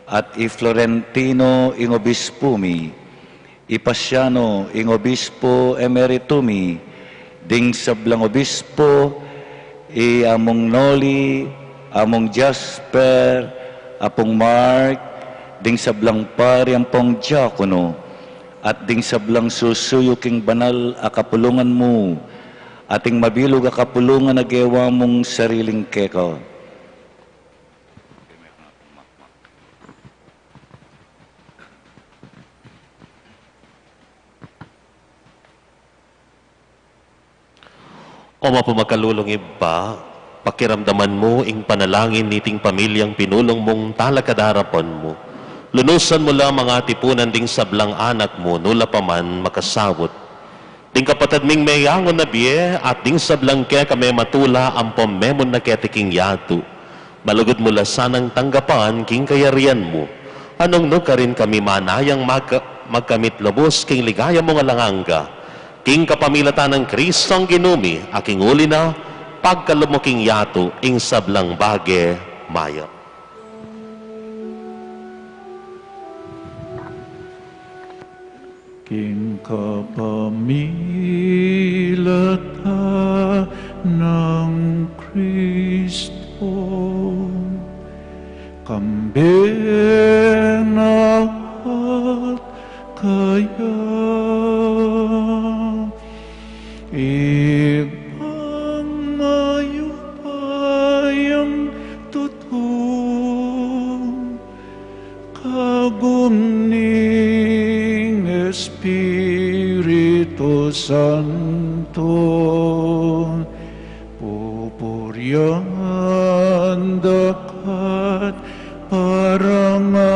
at i Florentino ing obispu mi, i Pasiano ing obispo emeritu mi, ding sablang obispo, i Among Noli, Among Jasper, Apung Mark, ding sablang pari ampong diakono, at ding sablang susuyu king banal a kapulungan mu, at ing mabilug a kapulungan a gewa mung sariling keka. O mapamakalulung Ibpa, pakiramdaman mu ing panalangin niting pamilyang pinulung mung talakad arapan mu. Lunusan mu la ing atipunan ding sablang anak mu, nu la pa man makasabut. Ing kapatad ming meyangu na bie at ding sablang kekami matula ampong memun na keti king yatu, malugud mu la sanang tanggapan king kayarian mu. Nung nu karin kami manayang mag-, magkamit lubus king ligaya mung alang angga, king kapamilatan nang Kristong Ginu mi, a king uli na pagkalub mu king yatu ing sablang bage mayap. King kapamilatan nang Kristo, kambe na at kaya, Ibpang mayupayang tutu, kagum ning Espiritu Santo, pupurian da ka at parangalan,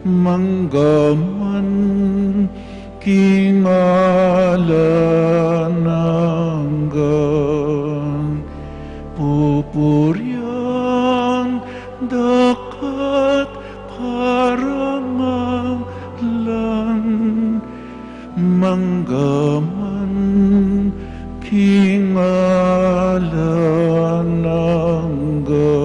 mangga man king alang angga. Pupurian da ka at parangalan, mangga man king alang angga.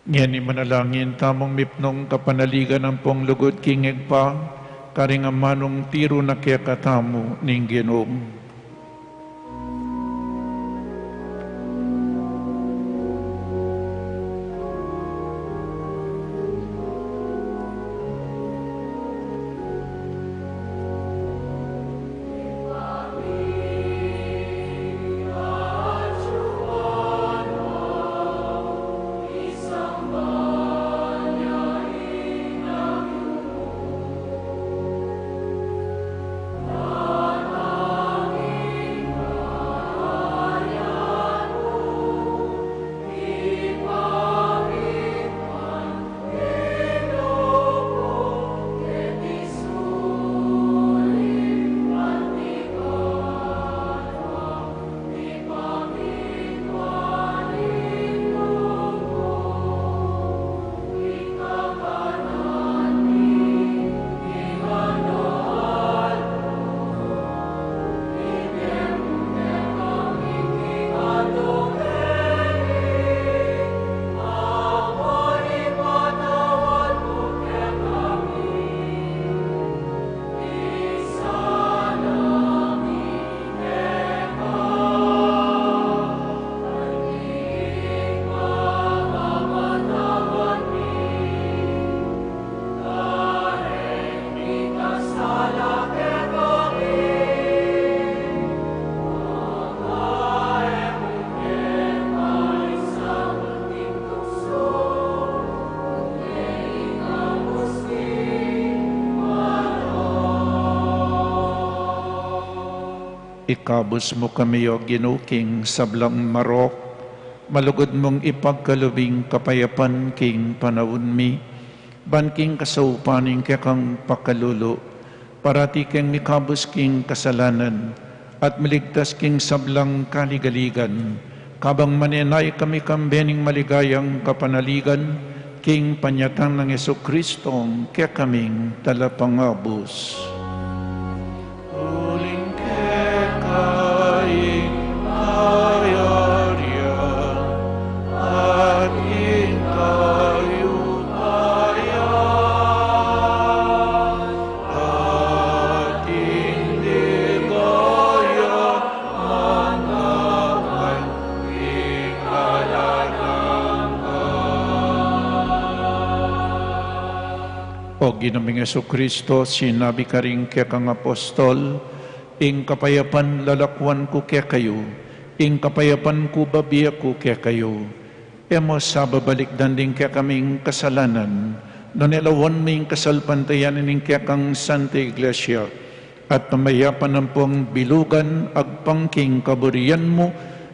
Ngeni manalangin tamung mipnung kapanaligan ampong lugud king Ibpa, karing amanung tiru na kekatamu ning Ginu. Ikabus mu kami, O Ginu, king sablang marok, malugud mung ipagkalub ing kapayapan king panaun mi, ban king kasaupan ning kekang pakalulu, parati keng mikabus king kasalanan, at miligtas king sablang kaligaligan, kabang manenaya kami kambe ning maligayang kapanaligan, king panyatang nang Jesucristo, kekaming Talapangabus. Uling keka ing kayarian, at ing kayupayan, at ing ligaya, mangga man king alang angga. O Ginu ming Jesucristo, sinabi karing kekang apostol, ing kapayapan lalakwan ku kekayu, ing kapayapan ku bibie ku kekayu. E mu sa babalikdan ding kekaming kasalanan, nune lawan mu ing kasalpantayanan ning kekang Santa Iglesia, at pamayapan ampong bilugan agpang king kaburian mu,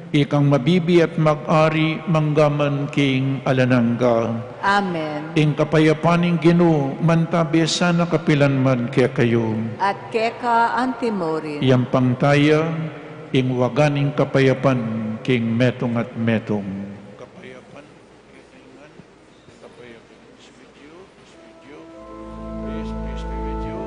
ikang mabibie at mag-ari mangga man king alang angga. Amen. Ing kapayapan ning Ginu mantabi sana kapilan man kekayu. At keka antimurin. Iyampang taya ing waga ning kapayapan king metung at metung. Kapayapan. Peace, peace be with you.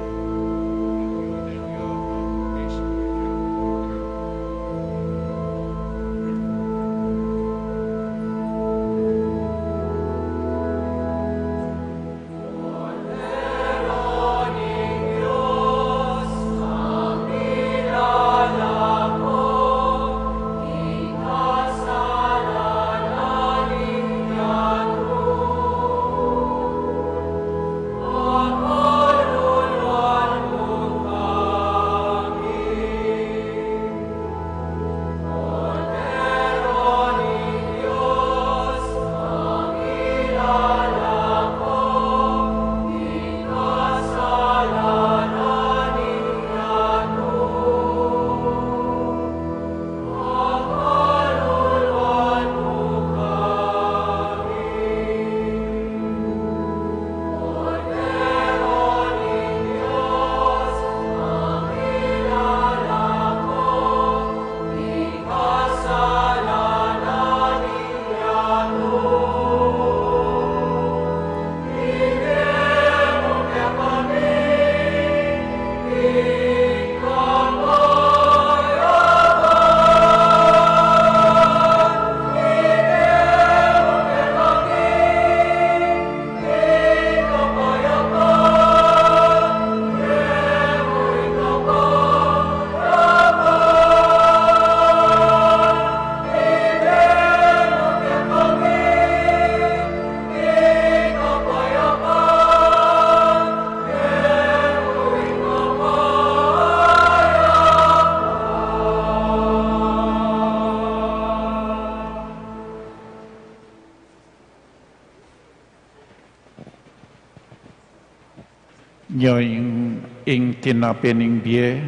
Nya ing, ing tinape ning bie,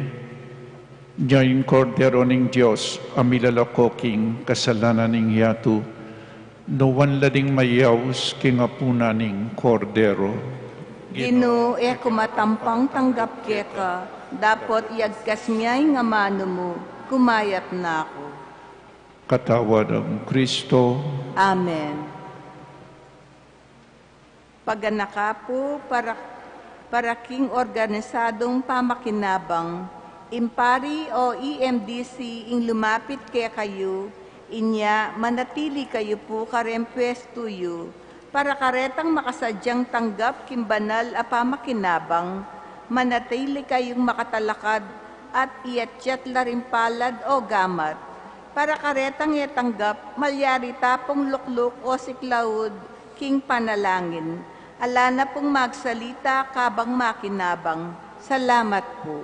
nya ing Kordero ning Dios, a milalako king kasalanan ning yatu, nuan la ding mayaus king apunan ning Kordero. Ginu, e ku matampang tanggap keka, dapot iyagkas mu ing amanu mu, kumayap na ku. Katawan nang Kristo. Amen. Paganaka pu para, para king organisadung pamakinabang, ing pari o E M D C ing lumapit kekayu, inya manatili kayu pu kareng pwestu yu, para karetang makasadyang tanggap king banal a pamakinabang, manatili kayung makatalakad at iyatyat la ring palad o gamat, para karetang e tanggap, malyari ta pung lukluk o siklaud king panalangin. Ala na pung magsalita kabang makinabang. Salamat pu.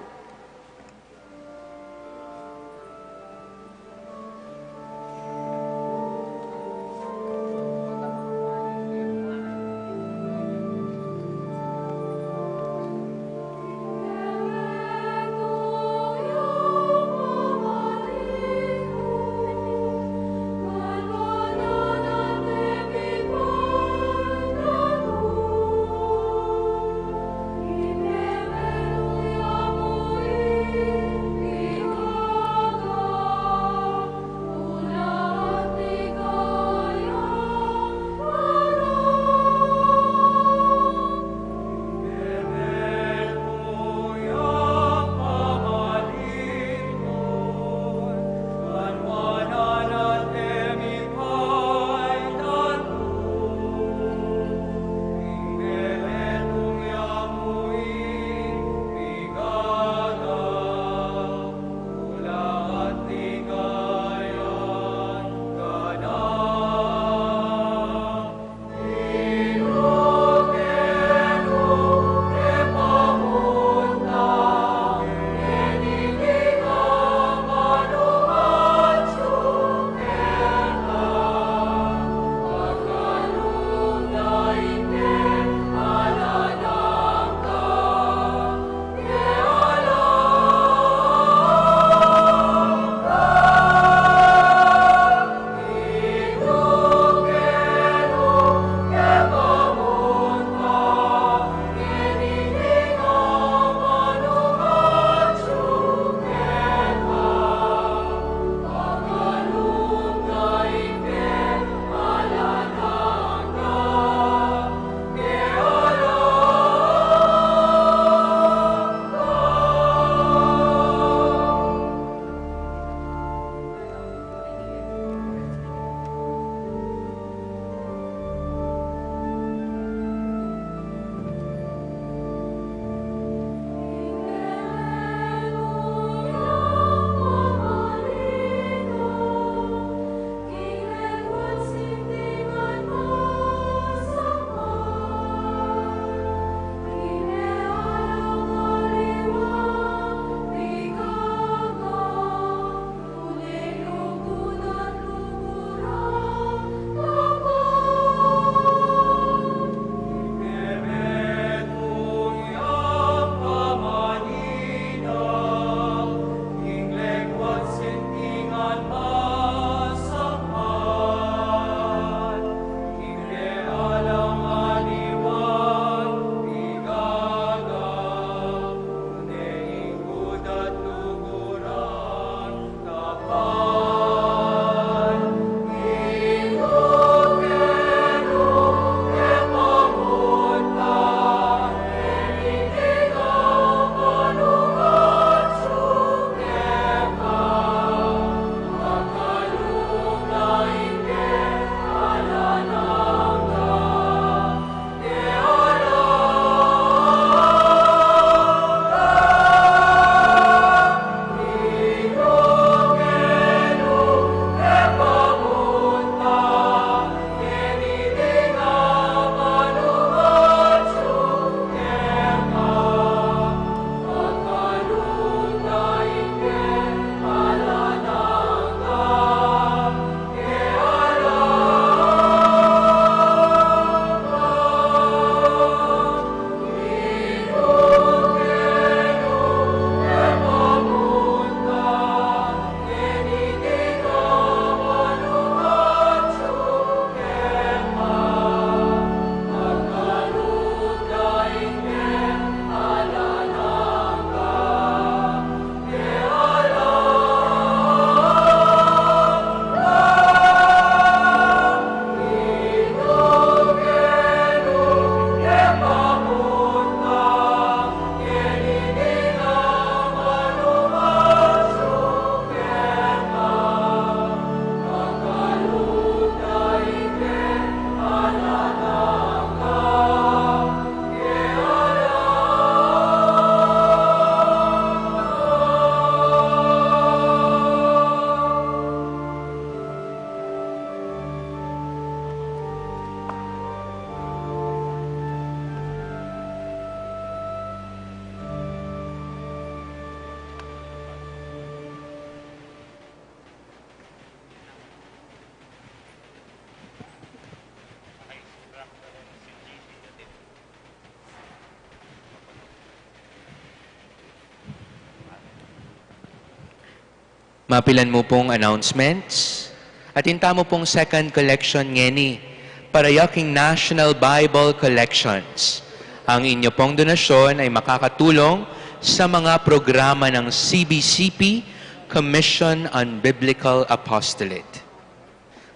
Mapilan mu pung announcements. Atin tamu pung second collection ngeni para ya king National Bible Collections. Ang inyo pong donasyon ay makakatulong sa mga programa ng C B C P, Commission on Biblical Apostolate.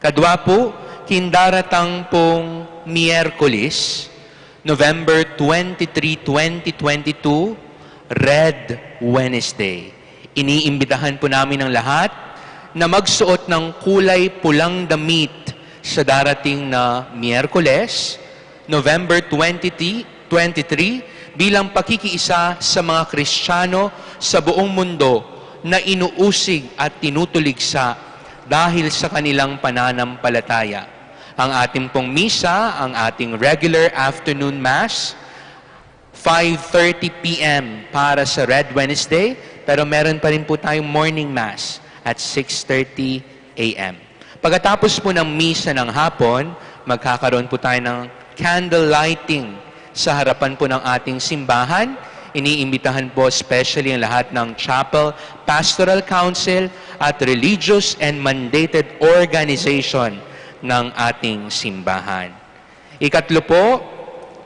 Kadwa pu, king daratang pung Miyerkules, November twenty-three, twenty twenty-two, Red Wednesday. Iniimbitahan po namin ang lahat na magsuot ng kulay pulang damit sa darating na Miyerkules, November twenty, twenty-three, bilang pakikiisa sa mga Kristiyano sa buong mundo na inuusig at tinutuligsa dahil sa kanilang pananampalataya. Ang ating pong misa, ang ating regular afternoon mass, five thirty p m para sa Red Wednesday, pero meron pa rin po tayong morning mass at six thirty a m. Pagkatapos po ng misa ng hapon, magkakaroon po tayo ng candle lighting sa harapan po ng ating simbahan. Iniimbitahan po especially ang lahat ng chapel, pastoral council, at religious and mandated organization ng ating simbahan. Ikatlo po,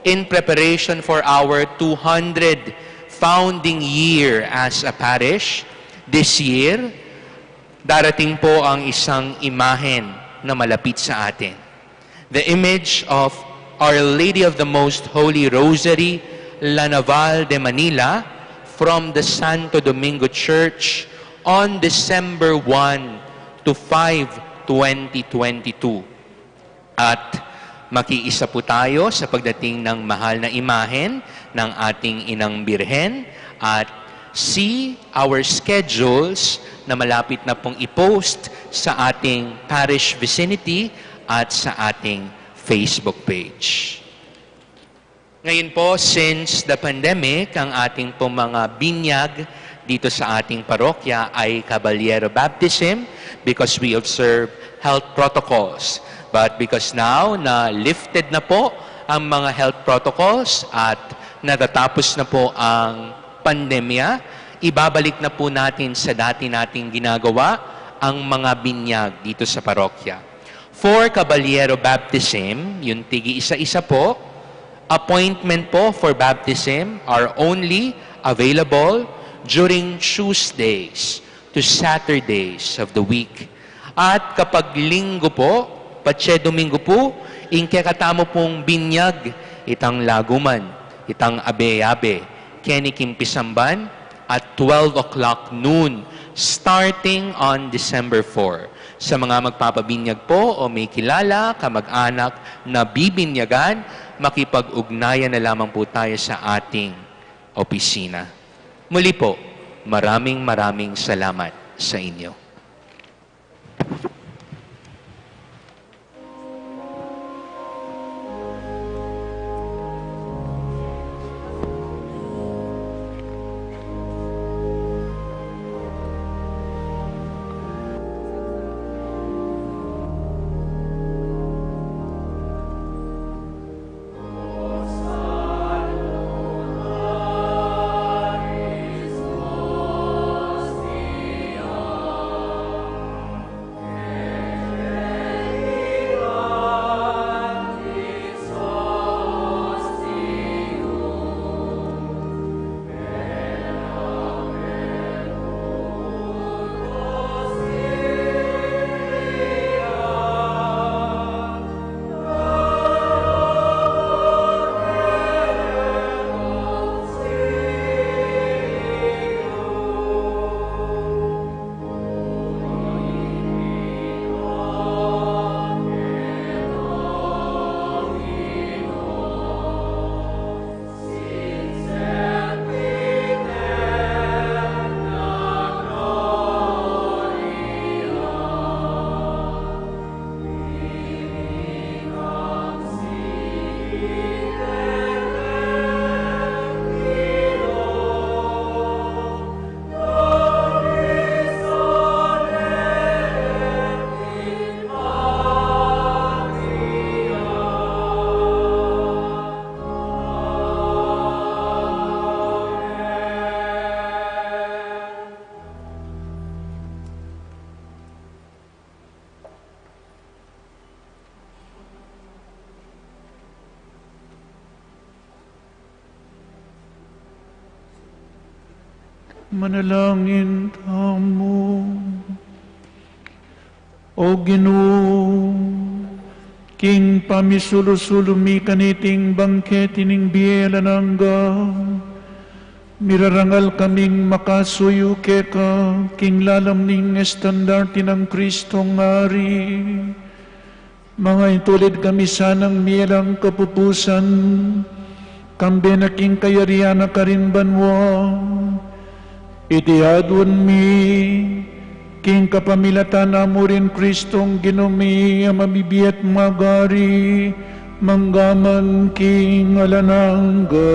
in preparation for our two hundred founding year as a parish, this year, darating po ang isang imahen na malapit sa atin. The image of Our Lady of the Most Holy Rosary, La Naval de Manila, from the Santo Domingo Church on December one to five, twenty twenty-two. At makiisa po tayo sa pagdating ng mahal na imahen ng ating Inang Birhen at see our schedules na malapit na pong i-post sa ating parish vicinity at sa ating Facebook page. Ngayon po, since the pandemic, ang ating pong mga binyag dito sa ating parokya ay Caballero baptism because we observe health protocols. But because now na lifted na po ang mga health protocols at natatapos na po ang pandemya, ibabalik na po natin sa dati nating ginagawa ang mga binyag dito sa parokya. For Caballero baptism, yung tigi isa-isa po, appointment po for baptism are only available during Tuesdays to Saturdays of the week. At kapag linggo po, patse Domingo po, ing kekatamu pong binyag, itang laguman, itang abe-abe, keni king pisamban, at twelve o'clock noon, starting on December four. Sa mga magpapabinyag po o may kilala, kamag-anak na bibinyagan, makipag-ugnayan na lamang po tayo sa ating opisina. Muli po, maraming maraming salamat sa inyo. Manalangin tamu. O Ginu, king pamisulu-sulu mi kaniting bangkete ning bie alang angga, mirarangal kaming makasuyu keka king lalam ning estandarte nang Kristong Ari. Mangaintulid kami sanang mialang kapupusan, kambe na king kayarian na karin banua. Iti aduan mi, king kapamilatan na mu ring Kristong Ginu mi, a mabibie at magari, manggaman king alang angga.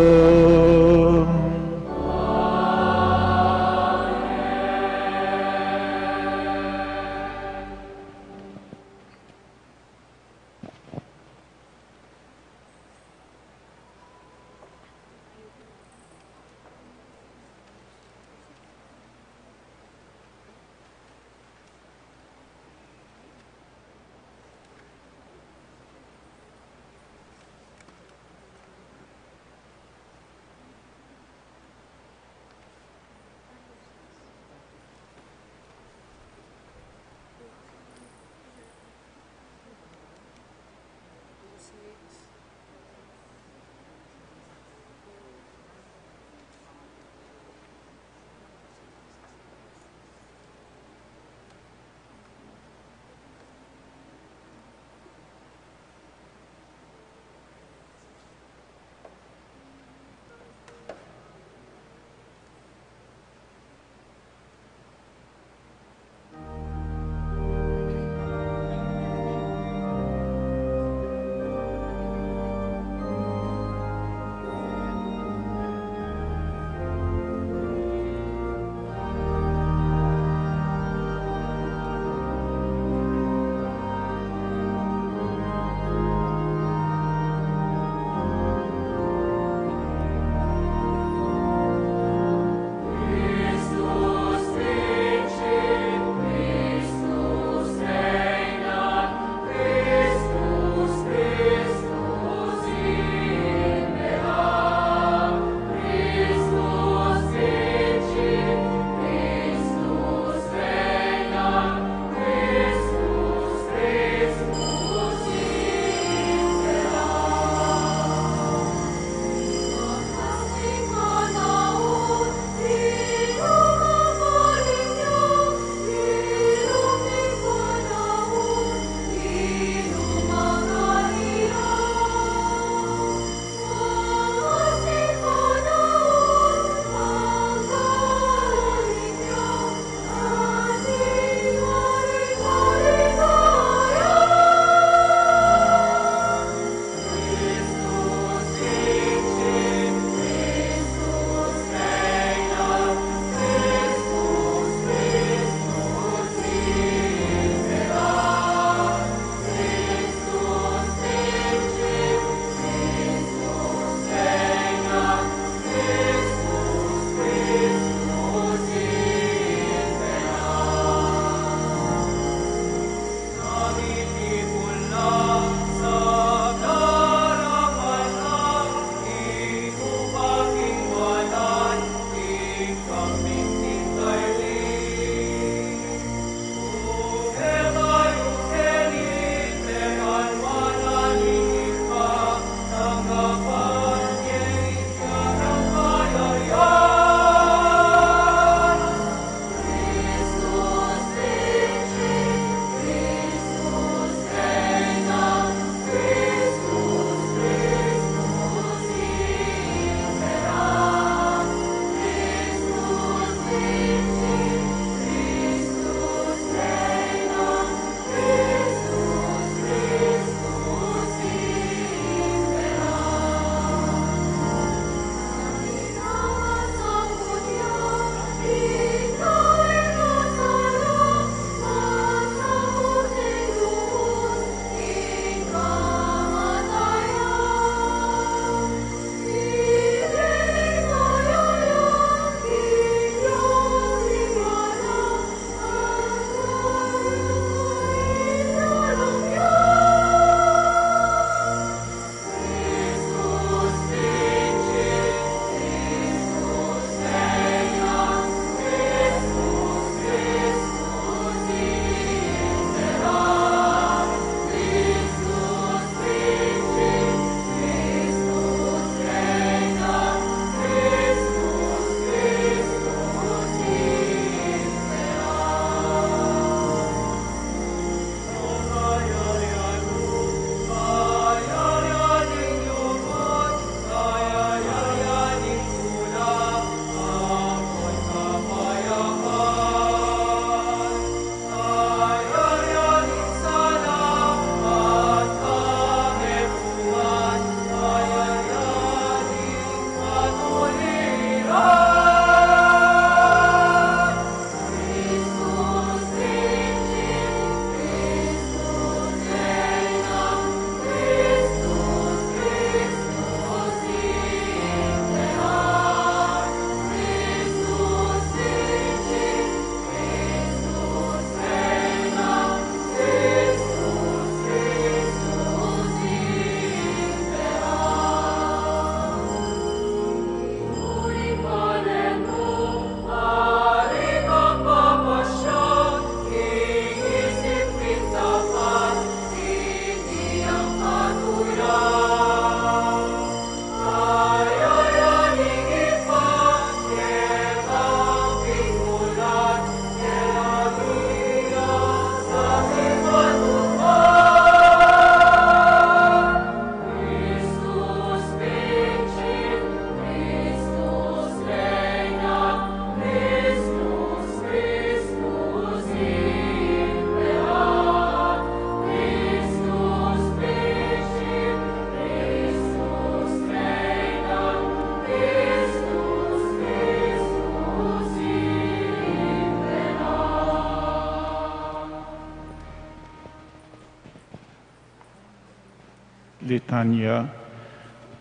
Litanya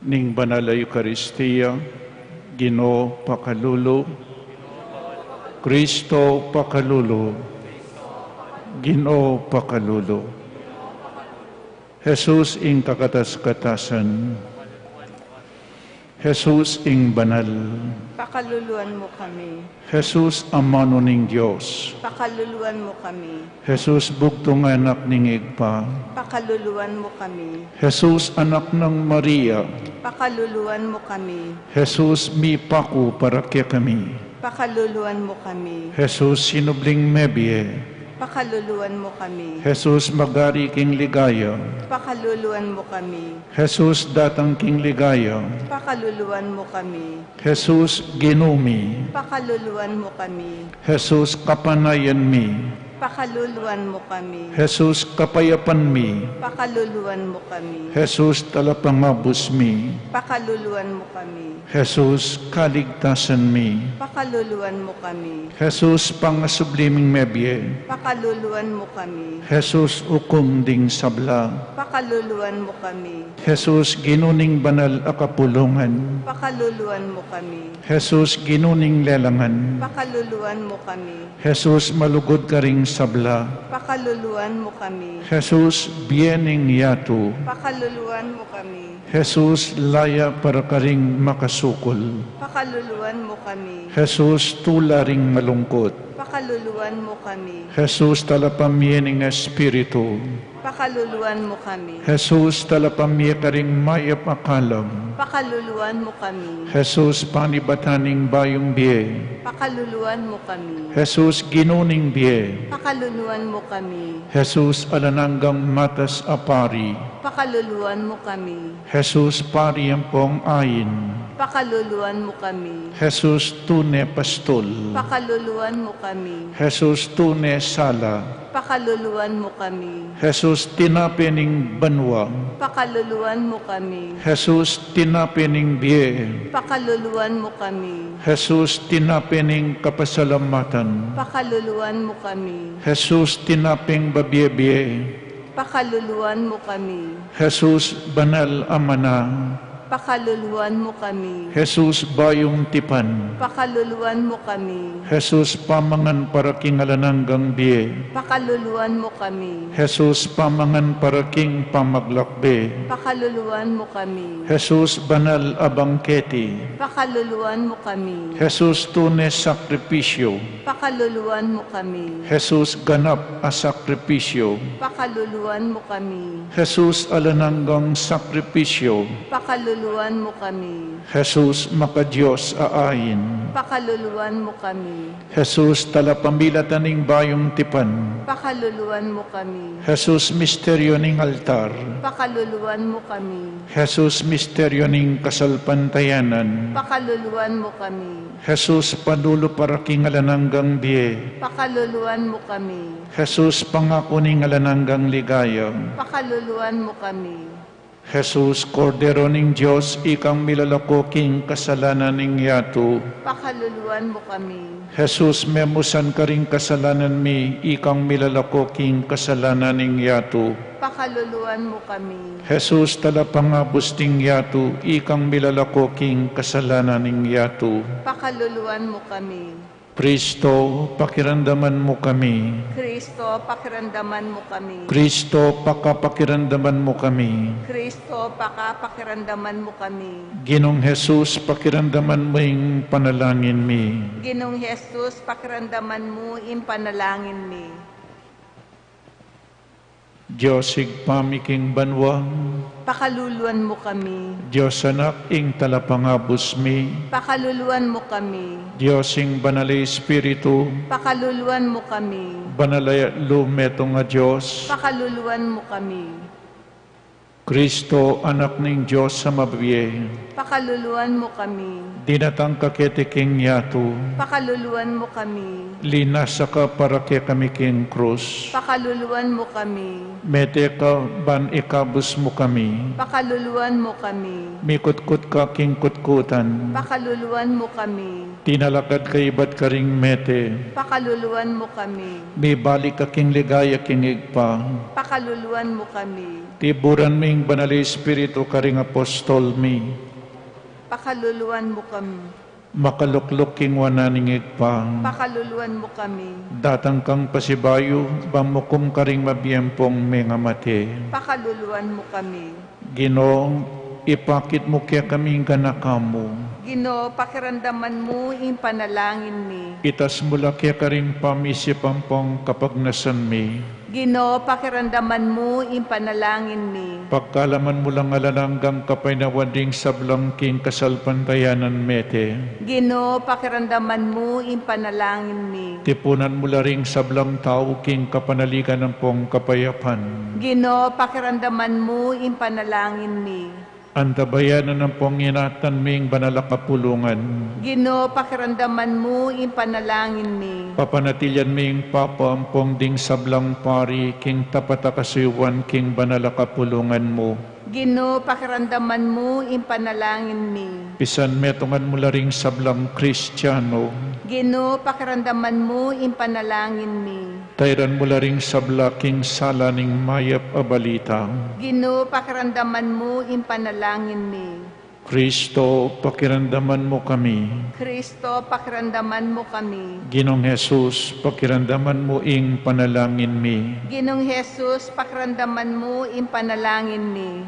ning Banal a Eukaristia. Ginu, pakalulu. Kristo, pakalulu. Ginu, pakalulu. Jesus ing kakatas-katasan. Jesus ing banal. Pakaluluan mu kami. Jesus, amanu ning Dios. Pakaluluan mu kami. Jesus, bugtung a anak ning Ibpa. Pakaluluan mu kami. Jesus, anak nang Maria. Pakaluluan mu kami. Jesus, mipaku para kekami. Pakaluluan mu kami. Jesus, sinubling mebie. Pakaluluan mu kami. Jesus, magari king ligaya. Pakaluluan mu kami. Jesus, datang king ligaya. Pakaluluan mu kami. Jesus, Ginu mi. Pakaluluan mu kami. Jesus, kapanayan mi. Pakaluluan mu kami. Jesus, kapayapan mi. Pakaluluan mu kami. Jesus, talapangabus mi. Pakaluluan mu kami. Jesus, kaligtasan mi. Pakaluluan mu kami. Jesus, pangasubli ming mebie. Pakaluluan mu kami. Jesus, ukum ding sabla. Pakaluluan mu kami. Jesus, Ginu ning banal a kapulungan. Pakaluluan mu kami. Jesus, Ginu ning lelangan. Pakaluluan mu kami. Jesus, malugud karing sabla. Pakaluluan mu kami. Jesus, bie ning yatu. Pakaluluan mu kami. Jesus, laya para karing makasukul. Pakaluluan mu kami. Jesus, tula ring malungkut. Pakaluluan mu kami. Jesus, talapamie ning Espiritu. Pakaluluan mu kami. Jesus, talapamie karing mayap a kalam. Pakaluluan mu kami. Jesus, panibatan ning bayung bie. Pakaluluan mu kami. Jesus, Ginu ning bie. Pakaluluan mu kami. Jesus, alang anggang matas a pari. Pakaluluan mu kami. Jesus, pari ampong ain. Pakaluluan mu kami. Jesus, tune pastul. Pakaluluan mu kami. Jesus, tune sala. Pakaluluan mu kami. Jesus, tinape ning banua. Pakaluluan mu kami. Jesus, tinape ning bie. Pakaluluan mu kami. Jesus, tinape ning kapasalamatan. Pakaluluan mu kami. Jesus, tinapeng babie-bie. Pakaluluan mu kami. Jesus, banal a mana. Pakaluluan mu kami. Jesus, bayung tipan. Pakaluluan mu kami. Jesus, pamangan para king alang anggang bie. Pakaluluan mu kami. Jesus, pamangan para king pamaglakbe. Pakaluluan mu kami. Jesus, banal a bangketi. Pakaluluan mu kami. Jesus, tune sakripisyo. Pakaluluan mu kami. Jesus, ganap a sakripisyo. Pakaluluan mu kami. Jesus, alang anggang sakripisyo. Pakaluluan mu kami. Jesus, maka-Dios a ain. Pakaluluan mu kami. Jesus, talapamilatan ning bayung tipan. Pakaluluan mu kami. Jesus, misteryo ning altar. Pakaluluan mu kami. Jesus, misteryo ning kasalpantayanan. Pakaluluan mu kami. Jesus, panulu para king alang anggang bie. Pakaluluan mu kami. Jesus, pangaku ning alang anggang ligaya. Pakaluluan mu kami. Jesus, Kordero ning Dios, ikang milalako king kasalanan ning yatu. Pakaluluan mu kami. Jesus, memusan karing kasalanan mi, ikang milalako king kasalanan ning yatu. Pakaluluan mu kami. Jesus, talapangabus ning yatu, ikang milalako king kasalanan ning yatu. Pakaluluan mu kami. Kristo, pakiramdaman mu kami. Kristo, pakiramdaman mu kami. Kristo, pakapakiramdaman mu kami. Kristo, pakapakiramdaman mu kami. Ginung Jesus, pakiramdaman mu ing panalangin mi. Ginung Jesus, pakiramdaman mu ing panalangin mi. Dios Ibpa mi king banua. Pakaluluan mu kami. Dios Anak ing talapangabus mi. Pakaluluan mu kami. Dios ing Banal a Espiritu. Pakaluluan mu kami. Banal a Yatu, metung a Dios. Pakaluluan mu kami. Kristo, Anak ning Dios a mabie. Pakaluluan mu kami. Dinatang ka keti king yatu. Pakaluluan mu kami. Linasa ka para kekami king krus. Pakaluluan mu kami. Mete ka ban ikabus mu kami. Pakaluluan mu kami. Mikutkut ka king kutkutan. Pakaluluan mu kami. Tinalakad ka ibat karing mete. Pakaluluan mu kami. Mibalik ka king ligaya king Ibpa. Pakaluluan mu kami. Tiburan mi Banal Espiritu karing apostol mi. Pakaluluan mu kami. Makalukluk king wanan ning Ibpa. Pakaluluan mu kami. Datang kang pasibayu, ban mukum karing mabibiang pung mengamate. Pakaluluan mu kami. Ginu, ipakit mu kekami ing ganaka mu. Ginu, pakiramdaman mu ing panalangin mi. Itas mu la kekami ring pamisip ampong kapagnasan mi. Ginu, pakiramdaman mu ing panalangin mi. Pagkaluban mu lang alang anggang kapaynawan ding sablang king kasalpantayanan mete. Ginu, pakiramdaman mu ing panalangin mi. Tipunan mu la ring sablang tau king kapanaligan ampong kapayapan. Ginu, pakiramdaman mu ing panalangin mi. Antabayanan ampong ingatan ming banal a kapulungan. Ginu, pakiramdaman mu ing panalangin mi. Papanatilian ming Papa ampong ding sablang pari king tapat a kasuyuan king banal a kapulungan mu. Ginu, pakiramdaman mu ing panalangin mi. Pisan metungan mu la ring sablang Kristiano. Ginu, pakiramdaman mu ing panalangin mi. Tairan mu la ring sabla king sala ning mayap a balita. Ginu, pakiramdaman mu ing panalangin mi. Kristo, pakiramdaman mu kami. Kristo, pakiramdaman mu kami. Ginung Jesus, pakiramdaman mu ing panalangin mi. Ginung Jesus, pakiramdaman mu ing panalangin mi.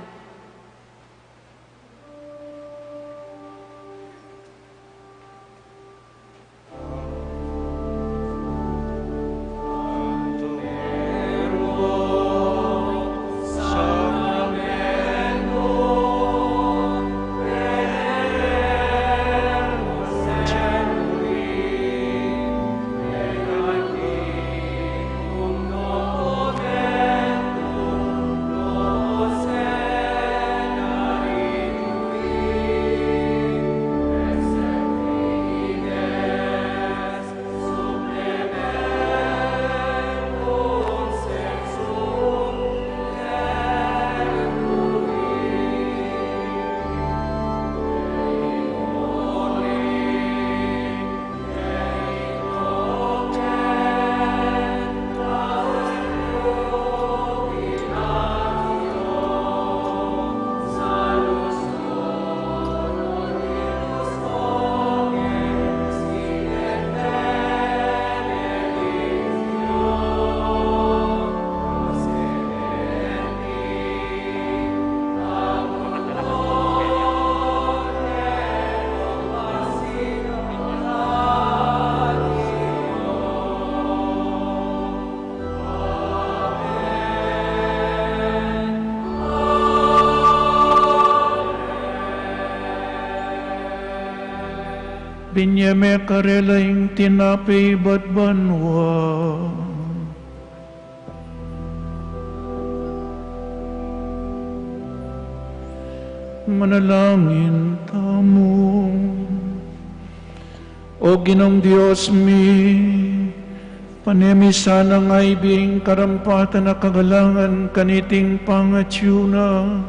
Binye me karela ing tinape ibat banua. Manalangin tamu. O Ginung Dios mi, pane mi sanang aibie ing karampatan a kagalangan kaniting pangatyu na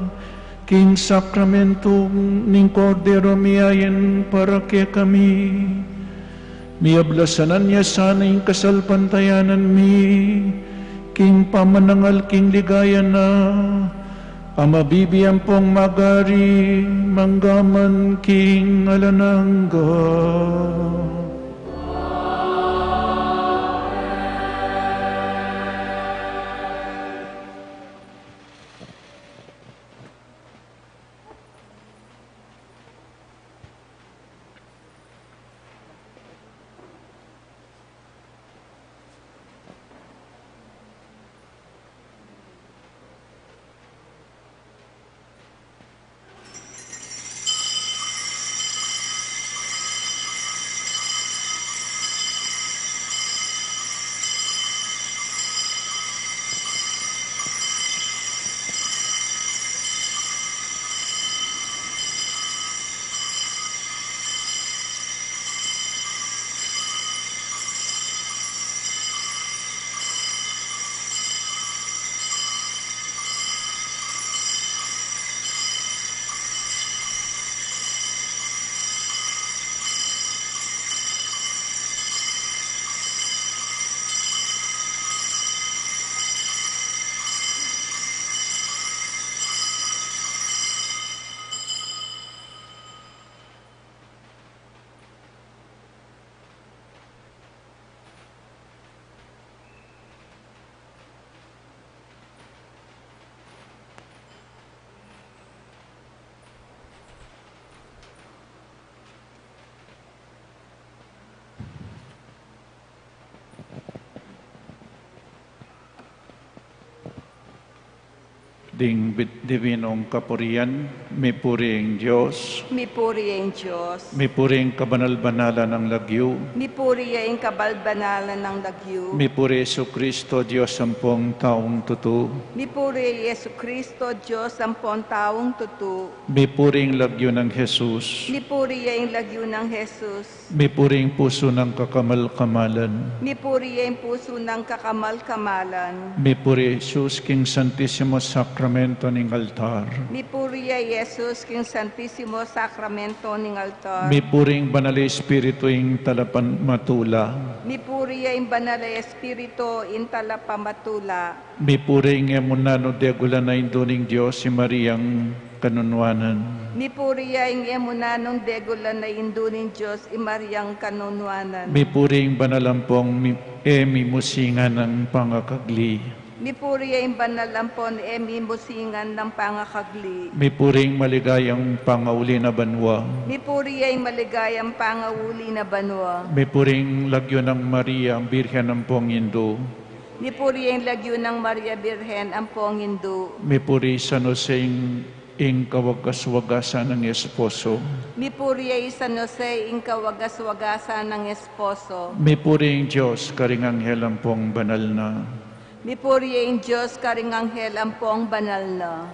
king sakramentu ning Kordero mi ayan para kekami. Miablasan na niya sana ing kasalpantayanan mi king pamanangal king ligaya na, a mabibie ampong magari mangga man king alang angga. Ding bit-, dibinong kapurian, mipuri ing Dios. Mipuri ing Dios. Mipuri ing kabanal-banalan nang lagyu. Mipuri ing kabanal-banalan nang lagyu. Mipuri Jesucristo, Dios ampong taung tutu. Mipuri Jesucristo, Dios ampong taung tutu. Mipuri ing lagyu nang Jesus. Mipuri ing lagyu nang Jesus. Mipuri ing pusu nang kakamal-kamalan. Mipuri ing pusu nang kakamal-kamalan. Mipuri Jesus king Santisimo Sakramento ning altar. Mipuri Jesus king Santisimo Sakramento ning altar. Mipuri ing Banal Espiritu ing talapamatula. Mipuri ing Banal Espiritu ing talapamatula. Mipuri ing e mu nanung degulan a Indu ning Dios, i Mariang kanunuanan. Mipuri ing e mu nanung degulan a Indu ning Dios, i Mariang kanunuanan. Mipuri ing banal ampong mi-, e mimusingan a pangakagli. Mipuri ing banal ampong e mimusingan a pangakagli. Mipuri ing maligayang pangauli na banua. Mipuri ing maligayang pangauli na banua. Mipuri ing lagyu nang Maria, Birhen ampong Indu. Mipuri ing lagyu nang Maria Birhen ampong Indu. Mipuri San Jose ing, ing kawagas-wagasan nang esposo. Mipuri i San Jose ing kawagas-wagasan nang esposo. Mipuri ing Dios karing anghel ampong banal na. Mipuri ing Dios karing anghel ampong banal na.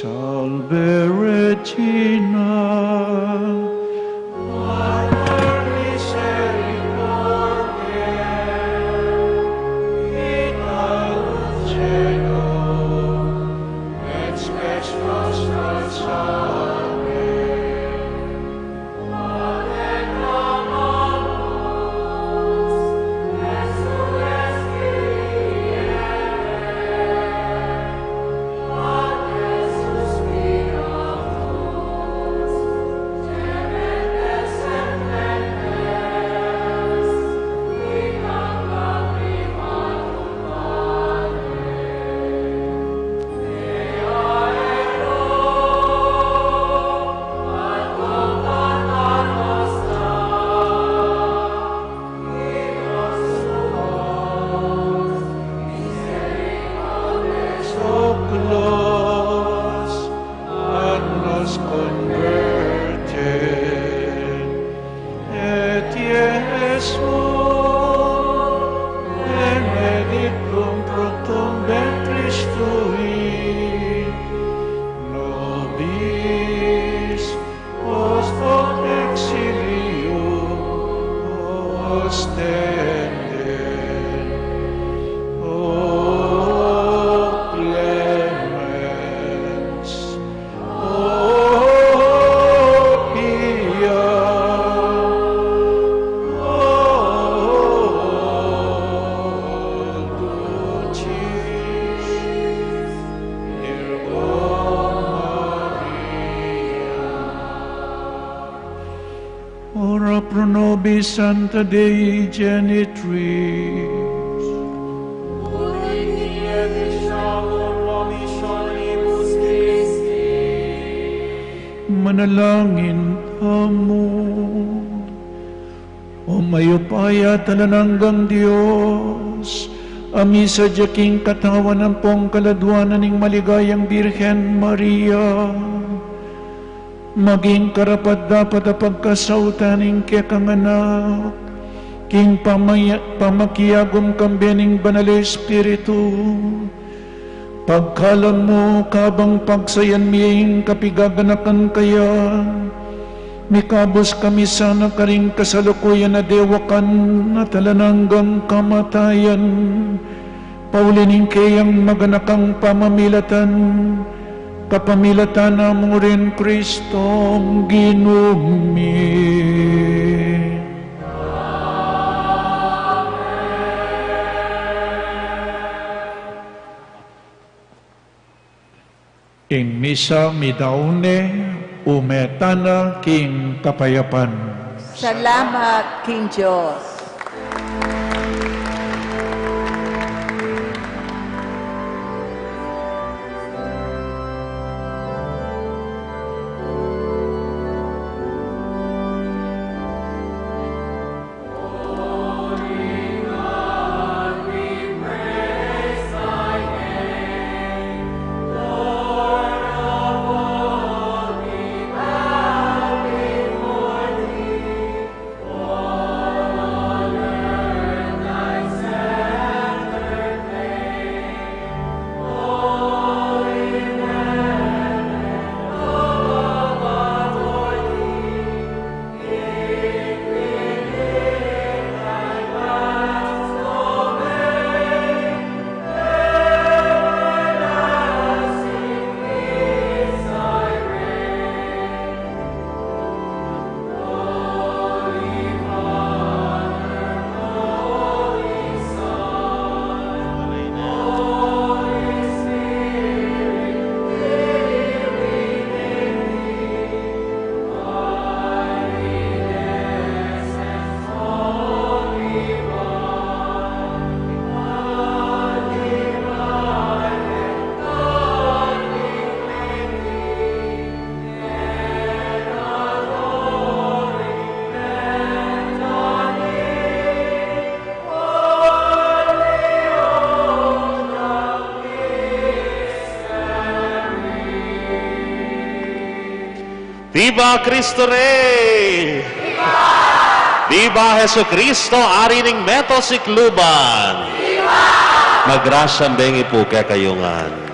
Salve Regina, Mater misericordiae, vita ducetum, et spes nostra salve. Oculos, ad nos converte, et Iesum benedictum fructum ventris tui, nobis post hoc exilium ostende. O clemens, O pia, O dulcis Virgo Maria. Ora pro nobis sancta Dei Genitrix. Ut in die dixamur promissionibus Christi. Manalangin tamu. O mayupaya at alang anggang Dios, A misa ya king katawan ampong kaladwanan ning maligayang Birhen Maria, maging karapat-dapat a pagkasautan ning kekang Anak, king pamaya-, pamakiagum kambe ning Banal Espiritu. Pagkalam mu, kabang pagsayan mi ing kapigaganakan kaya, mikabus kami sana karing kasalukuyan a dewakan at alang anggang kamatayan, pauli ning keyang maganakang pamamilatan, kapamilatan na mu rin Kristong Ginu mi. Ing misa midaun ne, ume tana king kapayapan. Salamat king Dios. Viva Cristo Rey! Viva! Viva Jesucristo, Ari ning meto sikluban! Viva! Magrasya ing Ginu pu kekayu ngan.